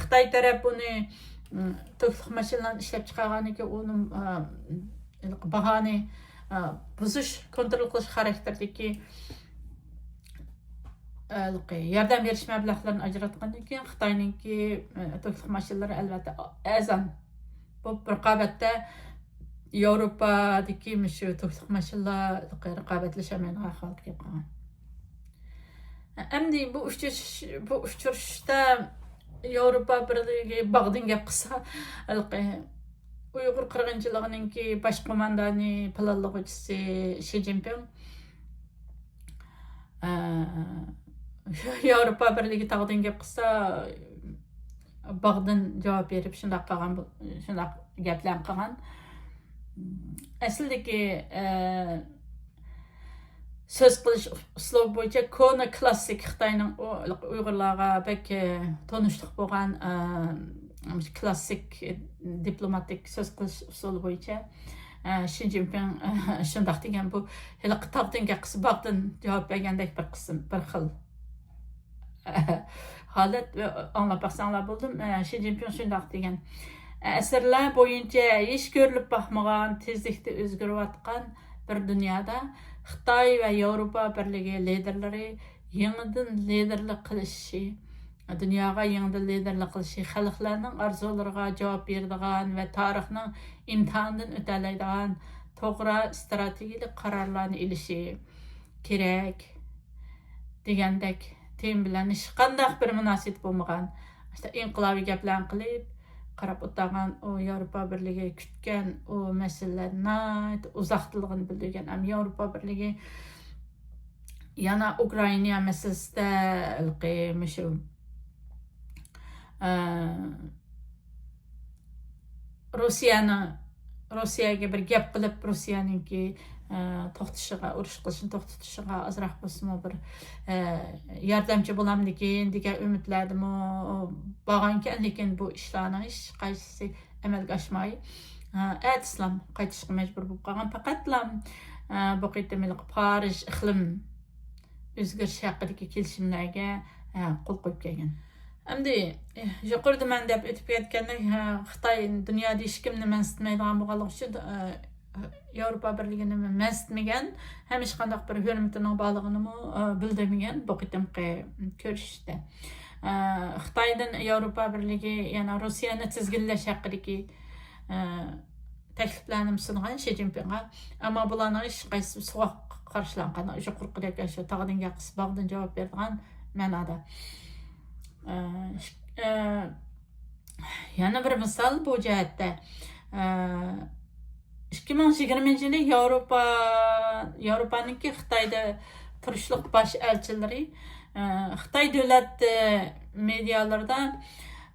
خىتاي تەرەپ بۇنى، م، توكلۇق ماشىنىلارنى ئىشلەپچىقارغاندىن كېيىن ئۇنىڭ، ئە، ھېلىقى باھانى، ئە، بۇزۇش، كونترول قىلىش خاراكتېرىدىكى، ئە، ھېلىقى ياردەم بېرىش مەبلەغلىرىنى ئاجراتقاندىن كېيىن خىتاينىڭكى، ئە، توكلۇق ماشىنىلىرى ئەلۋەتتە ئەرزان بولۇپ، رىقابەتتە ياۋروپادىكى مۇشۇ توكلۇق ماشىنىلار رىقابەتلىشەلمەيدىغان ھالەتكە كېلىپ قالغان. ئەمدى بۇ ئۇچرىشىش-، بۇ ئۇچرىشىشتا ياۋروپا بىرلىكى باغدىن گەپ قىلسا، ھېلىقى ئۇيغۇر قىرغىنچىلىقىنىڭكى باش قوماندانى، پىلانلىغۇچىسى شى جىنپىڭ، ئە، ياۋروپا بىرلىكى تاغدىن گەپ قىلسا، باغدىن جاۋاب بېرىپ، شۇنداق قىلغان بۇ-، شۇنداق گەپلەرنى قىلغان. ئەسلىدىكى، ئە، سۆز قىلىش ئۇسلۇبى بويىچە كونا كلاسسىك خىتاينىڭ ئۇ-، ئۇيغۇرلارغا بەك، ئە، تونۇشلۇق بولغان، ئە، كلاسسىك دىپلوماتىك سۆز قىلىش ئۇسۇلى بويىچە، ئە، شى جىنپىڭ، ئە، شۇنداق دېگەن، بۇ ھېلىقى تاغدىن گەپ قىلسا باغدىن جاۋاب بەرگەندەك بىر قىسىم، بىر خىل ھالەت. ئاڭلاپ باقساڭلار بولدۇم. ئە، شى جىنپىڭ شۇنداق دېگەن. ئەسىرلەر بويىچە ھېچ كۆرۈلۈپ باقمىغان تېزلىكتە ئۆزگىرىۋاتقان بىر دۇنيادا خىتاي ۋە ياۋروپا بىرلىكى لىدېرلىرى يېڭىدىن لىدېرلىك قىلىشى، دۇنياغا يېڭىدىن لىدېرلىك قىلىشى، خەلقلەرنىڭ ئارزۇلىرىغا جاۋاب بېرىدىغان ۋە تارىخنىڭ ئىمتىھانىدىن ئۆتەلەيدىغان توغرا ئىستراتېگىيەلىك قارارلارنى ئېلىشى كېرەك دېگەندەك تېما بىلەن ھېچقانداق بىر مۇناسىۋىتى بولمىغان، ئىنقىلابىي گەپلەرنى قىلىپ، قاراپ ئولتۇرغان ئۇ ياۋروپا بىرلىكى كۈتكەن ئۇ مەسىلىلەر ناھايىتى ئۇزاقتىلىغىنى بىلدۈرگەن. ئەمما ياۋروپا بىرلىكى يەنە ئۇكرائىنا مەسىلىسىدە ھېلىقى مۇشۇ، ئە، روسىيەنىڭ، روسىيەگە بىر گەپ قىلىپ، روسىيەنىڭكى، ئە، توختىشىغا، ئۇرۇش قىلىشنى توختىتىشىغا ئازراق بولسىمۇ بىر، ئە، ياردەمچى بولامدىكىن دېگەن ئۈمىدلەردىمۇ بارغانىكەن، لېكىن بۇ ئىشلارنىڭ ھېچقايسىسى ئەمەلگە ئاشماي، ئە، ئەتىسىلام قايتىشقا مەجبۇر بولۇپ قالغان. پەقەتلا، ئە، بۇ قېتىم ھېلىقى پارىژ ئىقلىم ئۆزگىرىش ھەققىدىكى كېلىشىملەرگە، ئە، قول قويۇپ كەلگەن. ئەمدى، ئە، يۇقىرىدا مەن دەپ ئۆتۈپ كەتكەندەك، ئە، خىتاي دۇنيادا ھېچكىمنى مەنسىتمەيدىغان بولغانلىقى ئۈچۈن، ئە، ياۋروپا بىرلىكىنى مەنسىتمىگەن، ھەم ھېچقانداق بىر ھۆرمىتىنىڭ بارلىقىنىمۇ، ئە، بىلدۈرمىگەن بۇ قېتىمقى كۆرۈشۈشتە. ئە، خىتايدىن ياۋروپا بىرلىكى يەنە روسىيەنى تىزگىنلەش ھەققىدىكى، ئە، تەكلىپلەرنى سۇنغان شى جىنپىڭغا. ئەمما بۇلارنىڭ ھېچقايسىسى سوغۇق قارشىلانغان، يۇقىرىقىدەك ئاشۇ تاغدىن گەپ قىلسا باغدىن جاۋاب بېرىدىغان مەنادا. ئە، ئىك-، ئە، يەنە بىر مىسال بۇ جەھەتتە. ئە، ئىككى مىڭ يىگىرمىنچى يىلى ياۋروپا، ياۋروپانىڭكى خىتايدا تۇرۇشلۇق باش ئەلچىلىرى، ئە، خىتاي دۆلەت، ئە، مېدىيالىرىدا،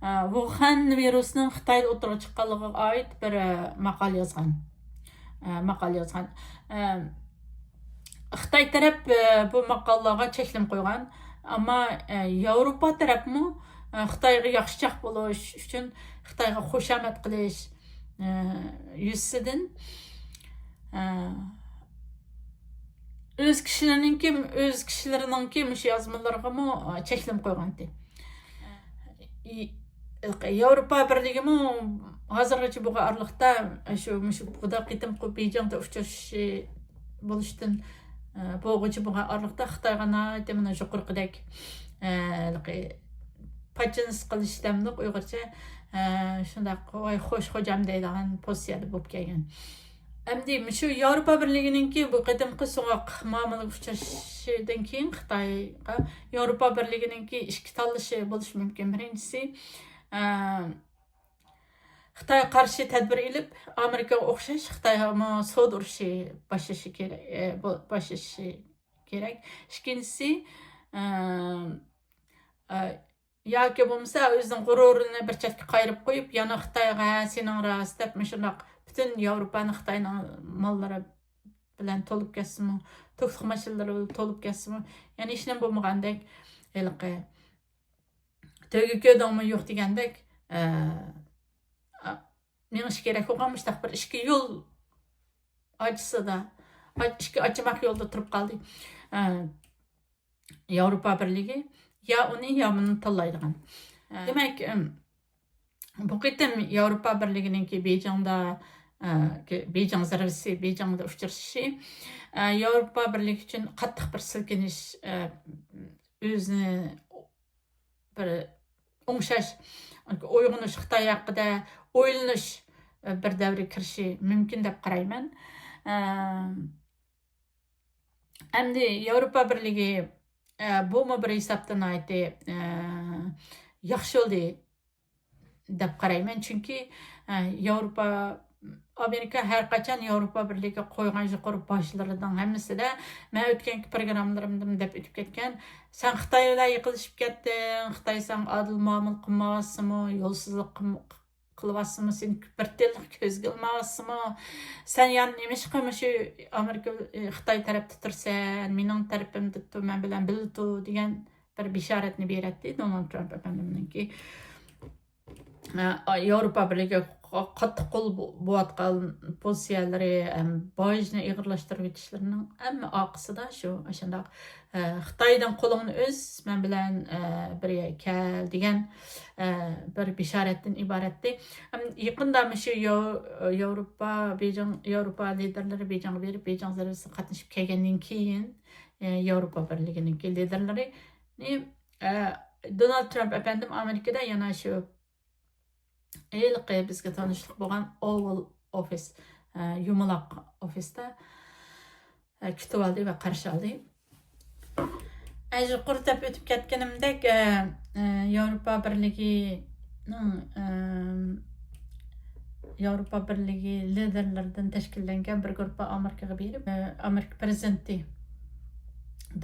ئە، ۋۇخەن ۋىرۇسىنىڭ خىتايدا ئوتتۇرىغا چىققانلىقىغا ئائىت بىر، ئە، ماقالە يازغان. ئە، ماقالە يازغان. ئە، خىتاي تەرەپ، ئە، بۇ ماقالىلارغا چەكلىمە قويغان. ئەمما، ئە، ياۋروپا تەرەپمۇ، ئە، خىتايغا ياخشىچاق بولۇش ئۈچۈن خىتايغا خۇشامەت قىلىش، ئە، يۈزىسىدىن، ئە، ئۆز كىشىلىرىنىڭكى، ئۆز كىشىلىرىنىڭكى مۇشۇ يازمىلىرىغىمۇ، ئە، چەكلىمە قويغانتى. ياۋروپا بىرلىكىمۇ ھازىرغىچە بولغان ئارىلىقتا شۇ، مۇشۇ بۇدا قېتىمقى بېيجىڭدا ئۇچرىشىشى بولۇشتىن، ئە، بولغۇچە بولغان ئارىلىقتا خىتايغا ناھايىتى مانا يۇقىرىقىدەك، ئە، ھېلىقى پاچىنس قىلىش دەمدۇق ئۇيغۇرچە، ئە، شۇنداق، ۋاي خوش خوجام دەيدىغان پوزىتسىيەدە بولۇپ كەلگەن. ئەمدى مۇشۇ ياۋروپا بىرلىكىنىڭكى بۇ قېتىمقى سوغۇق مۇئامىلىگە ئۇچرىشىشىدىن كېيىن خىتايغا ياۋروپا بىرلىكىنىڭكى ئىككى تاللىشى بولۇشى مۇمكىن. بىرىنچىسى، ئە، خىتايغا قارشى تەدبىر ئېلىپ، ئامېرىكىغا ئوخشاش خىتايغىمۇ سودا ئۇرۇشى باشلىشى كېرەك، ئە، بو-، باشلىشى كېرەك. ئىككىنچىسى، ئە، ئە، ياكى بولمىسا ئۆزىنىڭ غۇرۇرىنى بىر چەتكە قايرىپ قويۇپ، يەنە خىتايغا، ھە، سېنىڭ راست دەپ، مۇشۇنداق پۈتۈن ياۋروپانى خىتاينىڭ ماللىرى بىلەن تولۇپ كەتسىمۇ، توكلۇق ماشىنىلىرى بىلەن تولۇپ كەتسىمۇ، يەنە ھېچنېمە بولمىغاندەك، ھېلىقى تۆگە كۆدۈڭمۇ يوق دېگەندەك، ئە، ئە، مېڭىش كېرەك بولغان مۇشۇنداق بىر ئىككى يول ئاچىسىدا، ئىككى ئاچىماق يولدا تۇرۇپ قالدى. ئە، ياۋروپا بىرلىكى يا ئۇنى، يا بۇنى تاللايدىغان. ئە، دېمەك، ئىم، بۇ قېتىم ياۋروپا بىرلىكىنىڭكى بېيجىڭدا، ئە، بېيجىڭ زەربىسى، بېيجىڭدا ئۇچرىشىشى، ئە، ياۋروپا بىرلىكى ئۈچۈن قاتتىق بىر سىلكىنىش، ئە، ئۆزىنى بىر ئوڭشاش، ئويغىنىش، خىتاي ھەققىدە ئويلىنىش، ئە، بىر دەۋرگە كىرىشى مۇمكىن دەپ قارايمەن. ئە، ئەمدى ياۋروپا بىرلىكى، ئە، بۇمۇ بىر ھېسابتا ناھايىتى، ئە، ياخشى بولدى دەپ قارايمەن. چۈنكى، ئە، ياۋروپا، ئامېرىكا ھەر قاچان ياۋروپا بىرلىكىگە قويغان يۇقىرى باجلىرىنىڭ ھەممىسىدە، مەن ئۆتكەنكى پروگراممىلىرىمدىمۇ دەپ ئۆتۈپ كەتكەن، سەن خىتاي بىلەن يېقىنلىشىپ كەتتىڭ، خىتاي ساڭا ئادىل مۇئامىلە قىلمايۋاتسىمۇ، يولسىزلىق قىلم-، قىلىۋاتسىمۇ، سېنى بىر تىيىنلىق كۆزگە ئىلمايۋاتسىمۇ، سەن يەنە نېمىشقا مۇشۇ ئامېرىكا، خىتاي تەرەپتە تۇرىسەن، مېنىڭ تەرىپىمدە تۇر، مەن بىلەن بىللە تۇر دېگەن بىر بېشارەتنى بېرەتتى دونالد ترامپ ئەپەندىمنىڭكى. ئە، ياۋروپا بىرلىكى قاتتىق قول بو-، بوۋاتقان پوزىتسىيەلىرى ھەم باجنى ئېغىرلاشتۇرۇۋېتىشلىرىنىڭ ھەممە ئارقىسىدا شۇ، ئاشۇنداق، ئە، خىتايدىن قولۇڭنى ئۈز، مەن بىلەن، ئە، بىر يەرگە كەل دېگەن، ئە، بىر بېشارەتتىن ئىبارەتتى. ھەم يېقىندا مۇشۇ ياۋ-، ياۋروپا، بېيجىڭ، ياۋروپا لىدېرلىرى بېيجىڭغا بېرىپ، بېيجىڭ زەربىسىگە قاتنىشىپ كەلگەندىن كېيىن، ئە، ياۋروپا بىرلىكىنىڭكى لىدېرلىرى نى، ئە، دونالد ترامپ ئەپەندىم ئامېرىكىدا يەنە شۇ ھېلىقى بىزگە تونۇشلۇق بولغان ئوۋال ئوفىس، ئە، يۇمىلاق ئوفىستا، ئە، كۈتۈۋالدى ۋە قارشى ئالدى. ئە، يۇقىرىدا دەپ ئۆتۈپ كەتكىنىمدەك، ئە، ئە، ياۋروپا بىرلىكىنىڭ، ئە، ياۋروپا بىرلىكى لىدېرلىرىدىن تەشكىللەنگەن بىر گۇرۇپپا ئامېرىكىغا بېرىپ، ئە، ئامېرىكا پىرېزىدېنتى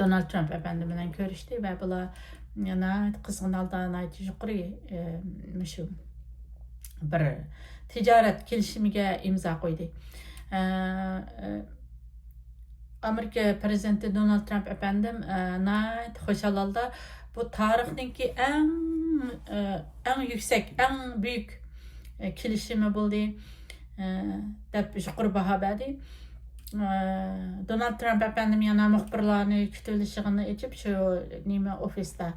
دونالد ترامپ ئەپەندى بىلەن كۆرۈشتى ۋە بۇلار ناھايىتى قىزغىن ھالدا، ناھايىتى يۇقىرى، ئە، مۇشۇ بىر تىجارەت كېلىشىمىگە ئىمزا قويدى. ئە، ئە، ئامېرىكا پىرېزىدېنتى دونالد ترامپ ئەپەندىم، ئە، ناھايىتى خۇشال ھالدا بۇ تارىختىكى ئەڭ، ئە، ئەڭ يۈكسەك، ئەڭ بۈيۈك، ئە، كېلىشىمى بولدى، ئە، دەپ يۇقىرى باھا بەردى. ئە، دونالد ترامپ ئەپەندىم يەنە مۇخبىرلارنى كۈتۈۋېلىش يىغىنىنى ئېچىپ، شۇ نېمە ئوفىستا،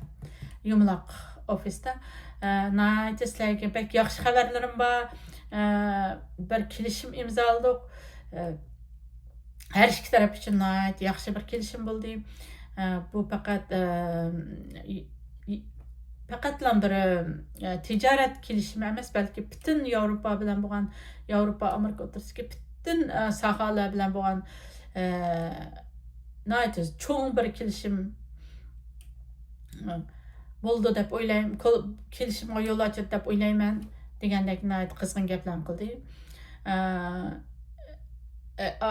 يۇمىلاق ئوفىستا، ئە، ناھايىتى سىلەرگە بەك ياخشى خەۋەرلىرىم بار. ئە، بىر كېلىشىم ئىمزالىدۇق. ئە، ھەر ئىككى تەرەپ ئۈچۈن ناھايىتى ياخشى بىر كېلىشىم بولدى. ئە، بۇ پەقەت، ئە، ي-، ي-، پەقەتلا بىر، ئە، تىجارەت كېلىشىمى ئەمەس، بەلكى پۈتۈن ياۋروپا بىلەن بولغان، ياۋروپا ئامېرىكا ئوتتۇرىسىدىكى پۈتۈن، ئە، ساھەلەر بىلەن بولغان، ئە، ناھايىتى چوڭ بىر كېلىشىم، ئە، بولىدۇ دەپ ئويلايمەن، كول-، كېلىشىمغا يول ئاچىدۇ دەپ ئويلايمەن، دېگەندەك ناھايىتى قىزغىن گەپلەرنى قىلدى. ئە، ئە، ئا،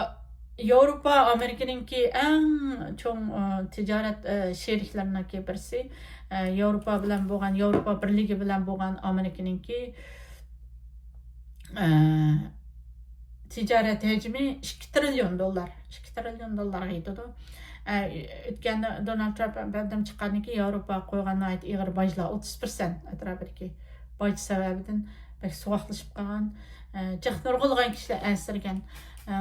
ياۋروپا ئامېرىكىنىڭكى ئەڭ چوڭ، ئە، تىجارەت، ئە، شېرىكلىرىنىڭكى بىرسى. ئە، ياۋروپا بىلەن بولغان، ياۋروپا بىرلىكى بىلەن بولغان ئامېرىكىنىڭكى، ئە، تىجارەت ھەجمى ئىككى تىرىليون دوللار، ئىككى تىرىليون دوللارغا يېتىدۇ. ئە، ئۆتكەندە دونالد ترامپ ئەپەندىم چىققاندىن كېيىن ياۋروپاغا قويغان ناھايىتى ئېغىر باجلار، ئوتتۇز پىرسەنت ئەتراپىدىكى باج سەۋەبىدىن بەك سوغۇقلىشىپ قالغان. ئە، جىق نۇرغۇنلىغان كىشىلەر ئەنسىرىگەن. ئە،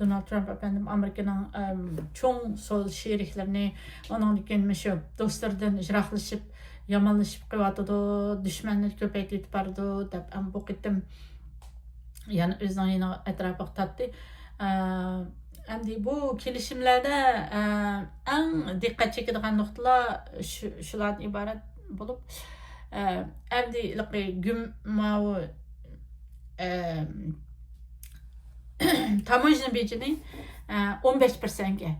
دونالد ترامپ ئەپەندىم ئامېرىكىنىڭ، ئەم، چوڭ سودا شېرىكلىرىنى، ئۇنىڭدىن كېيىن مۇشۇ دوستلىرىدىن يىراقلىشىپ، يامانلىشىپ قېلىۋاتىدۇ، دۈشمەنلىرى كۆپەيتىۋېتىپ بارىدۇ دەپ، ئەم، بۇ قېتىم يەنە ئۆزىنىڭ يېنىغا، ئەتراپىغا تارتتى. ئە، ئەمدى بۇ كېلىشىملەردە، ئە، ئەڭ دىققەت چېكىدىغان نۇقتىلار شۇ، شۇلاردىن ئىبارەت بولۇپ، ئە، ئەمدى ھېلىقى گۈم-، ماۋۇ، ئە، تاموژنا بېجىنى، ئە، ئون بەش پىرسەنتكە،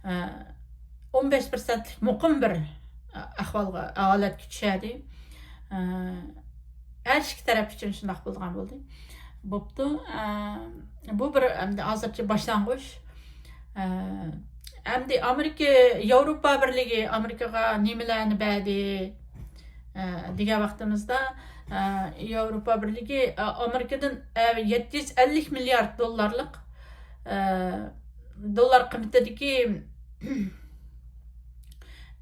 ئە، ئون بەش پىرسەنتلىك مۇقىم بىر، ئە، ئەھۋالغا، ھالەتكە چۈشەردى. ئە، ھەر ئىككى تەرەپ ئۈچۈن شۇنداق بولىدىغان بولدى. بوپتۇ. ئە، بۇ بىر ئەمدى ھازىرچە باشلانغۇچ. ئە، ئەمدى ئامېرىكا، ياۋروپا بىرلىكى ئامېرىكىغا نېمىلەرنى بەردى، ئە، دېگەن ۋاقتىمىزدا، ئە، ياۋروپا بىرلىكى، ئە، ئامېرىكىدىن، ئە، يەتتە يۈز ئەللىك مىليارد دوللارلىق، ئە، دوللار قىممىتىدىكى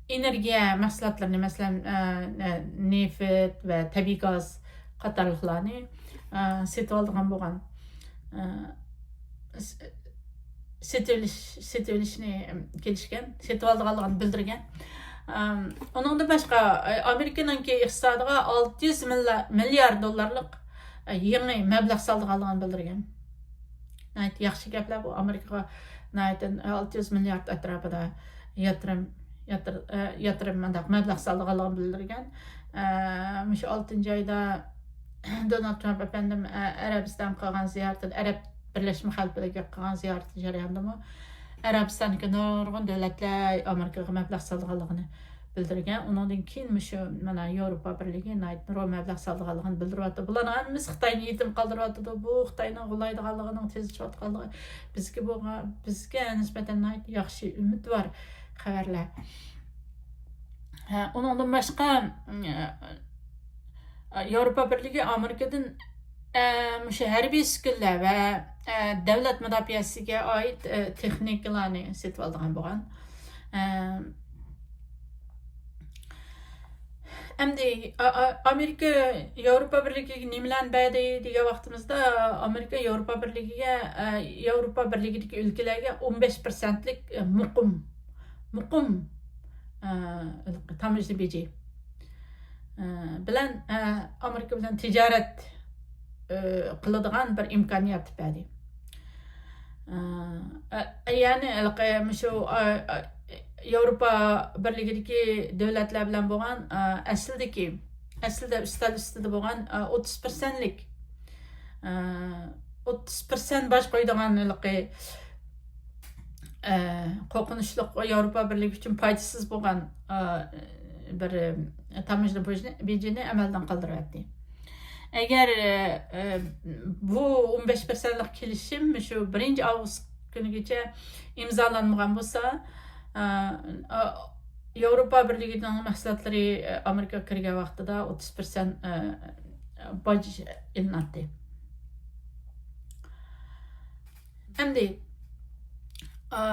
ئېنېرگىيە مەھسۇلاتلىرىنى، مەسىلەن، ئە، نە-، نېفىت ۋە تەبىئىي گاز قاتارلىقلارنى، ئە، سېتىۋالىدىغان بولغان، ئە، س-، سېتىۋېلىش، سېتىۋېلىشنى كېلىشكەن، سېتىۋالىدىغانلىقىنى بىلدۈرگەن. ئەم، ئۇنىڭدىن باشقا، ئە، ئامېرىكىنىڭكى ئىقتىسادىغا ئالتە يۈز مىللا-، مىليارد دوللارلىق، ئە، يېڭى مەبلەغ سالىدىغانلىقىنى بىلدۈرگەن. ناھايىتى ياخشى گەپلەر بۇ. ئامېرىكىغا ناھايىتى ئالتە يۈز مىليارد ئەتراپىدا ياتىرىم، ياتىر-، ئە، ياتىرىم مۇنداق مەبلەغ سالىدىغانلىقىنى بىلدۈرگەن. ئە، مۇشۇ ئالتىنچى ئايدا دونالد ترامپ ئەپەندىم، ئە، ئەرەبىستانغا قىلغان زىيارىتىدە، ئەرەب بىرلەشمە خەلىپىلىكىگە قىلغان زىيارىتى جەريانىدىمۇ ئەرەبىستاندىكى نۇرغۇن دۆلەتلەر ئامېرىكىغا مەبلەغ سالىدىغانلىقىنى بىلدۈرگەن. ئۇنىڭدىن كېيىن مۇشۇ، مانا، ياۋروپا بىرلىكى ناھايىتى نۇرغۇن مەبلەغ سالىدىغانلىقىنى بىلدۈرۈۋاتىدۇ. بۇلارنىڭ ھەممىسى خىتاينى يېتىم قالدۇرۇۋاتىدۇ. بۇ خىتاينىڭ غۇلايدىغانلىقىنىڭ تېزلىشىۋاتقانلىقى بىزگە بولغان، بىزگە نىسبەتەن ناھايىتى ياخشى، ئۈمىدۋار خەۋەرلەر. ھە، ئۇنىڭدىن باشقا، ياۋروپا بىرلىكى ئامېرىكىدىن، ئە، مۇشۇ ھەربىي ئۈسكۈنىلەر ۋە، ئە، دۆلەت مۇداپىئەسىگە ئائىت، ئە، تېخنىكىلارنى سېتىۋالىدىغان بولغان. ئە، ئەمدى، ئا-، ئا-، ئامېرىكا ياۋروپا بىرلىكىگە نېمىلەرنى بەردى دېگەن ۋاقتىمىزدا، ئامېرىكا ياۋروپا بىرلىكىگە، ئە، ياۋروپا بىرلىكىدىكى ئۆلكىلەرگە ئون بەش پىرسەنتلىك، ئە، مۇقىم، مۇقىم، ئە، تاموژنا بېجى، ئە، بىلەن، ئە، ئامېرىكا بىلەن تىجارەت، ئە، قىلىدىغان بىر ئىمكانىيەت بەردى. ئە، ئە، يەنى ھېلىقى مۇشۇ، ئە، ئە، ياۋروپا بىرلىكىدىكى دۆلەتلەر بىلەن بولغان، ئە، ئەسلىدىكى، ئەسلىدە ئۈستەل ئۈستىدە بولغان، ئە، ئوتتۇز پىرسەنتلىك، ئە، ئوتتۇز پىرسەنت باج قويىدىغان ھېلىقى، ئە، قورقۇنچلۇق، ياۋروپا بىرلىكى ئۈچۈن پايدىسىز بولغان، ئە، بىر، ئە، تاموژنا بېجىنى، بېجىنى ئەمەلدىن قالدۇرۇۋەتتى. ئەگەر، ئە، بۇ ئون بەش پىرسەنتلىك كېلىشىم شۇ بىرىنچى ئاۋغۇست كۈنىگىچە ئىمزالانمىغان بولسا، ئە، ئە، ياۋروپا بىرلىكىنىڭ مەھسۇلاتلىرى، ئە، ئامېرىكىغا كىرگەن ۋاقتىدا ئوتتۇز پىرسەنت، ئە، باج ئېلىناتتى. ئەمدى، ئا،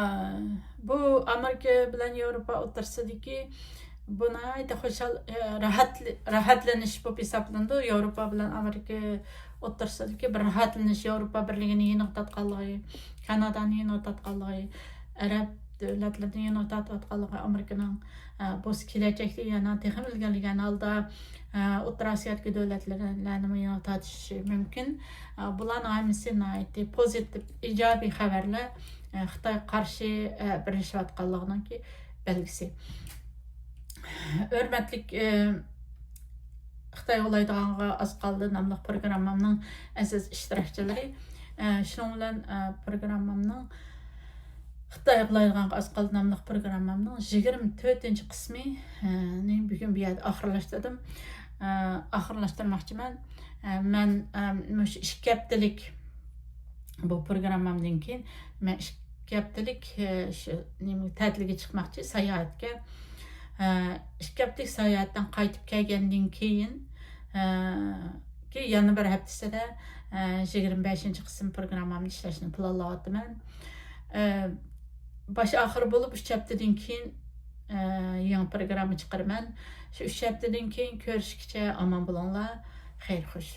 بۇ ئامېرىكا بىلەن ياۋروپا ئوتتۇرىسىدىكى بۇ ناھايىتى خۇشال، ئە، راھەت-، راھەتلىنىش بولۇپ ھېسابلىنىدۇ. ياۋروپا بىلەن ئامېرىكا ئوتتۇرىسىدىكى بىر راھەتلىنىش، ياۋروپا بىرلىكىنى يېنىغا تارتقانلىقى، كانادانى يېنىغا تارتقانلىقى، ئەرەب دۆلەتلىرىنى يېنىغا تارتىۋاتقانلىقى ئامېرىكىنىڭ، ئە، بۇ كېلەچەكتە يەنە تېخىمۇ ئىلگىرىلىگەن ھالدا، ئە، ئوتتۇرا ئاسىيادىكى دۆلەتلەرنىمۇ يېنىغا تارتىشى مۇمكىن. ئە، بۇلارنىڭ ھەممىسى ناھايىتى پوزىتىپ، ئىجابىي خەۋەرلەر، ئە، خىتايغا قارشى، ئە، بىرلىشىۋاتقانلىقىنىڭكى بەلگىسى. ھۆرمەتلىك، ئە، خىتاي غۇلايدىغانغا ئاز قالدى ناملىق پروگراممامنىڭ ئەزىز ئىشتىراكچىلىرى. ئە، شۇنىڭ بىلەن، ئە، پروگراممامنىڭ خىتاي غۇلايدىغانغا ئاز قالدى ناملىق پروگراممامنىڭ يىگىرمە تۆتىنچى قىسمى، ئە، نى بۈگۈن بۇ يەردە ئاخىرلاشتۇردۇم. ئە، ئاخىرلاشتۇرماقچىمەن. ئە، مەن، ئە، مۇشۇ ئىككى ھەپتىلىك بۇ پروگراممامدىن كېيىن مەن ئىككى ھەپتىلىك، ئە، شۇ نېمە، تەتىلگە چىقماقچى، ساياھەتكە. ئە، ئىككى ھەپتىلىك ساياھەتتىن قايتىپ كەلگەندىن كېيىن، ئە، كېيىن يەنە بىر ھەپتىسىدە، ئە، يىگىرمە بەشىنچى قىسىم پروگراممامنى ئىشلەشنى پىلانلاۋاتىمەن. ئە، باش ئاخىر بولۇپ ئۈچ ھەپتىدىن كېيىن، ئە، يېڭى پروگرامما چىقىرىمەن. شۇ ئۈچ ھەپتىدىن كېيىن كۆرۈشكىچە ئامان بولۇڭلار. خەير خوش.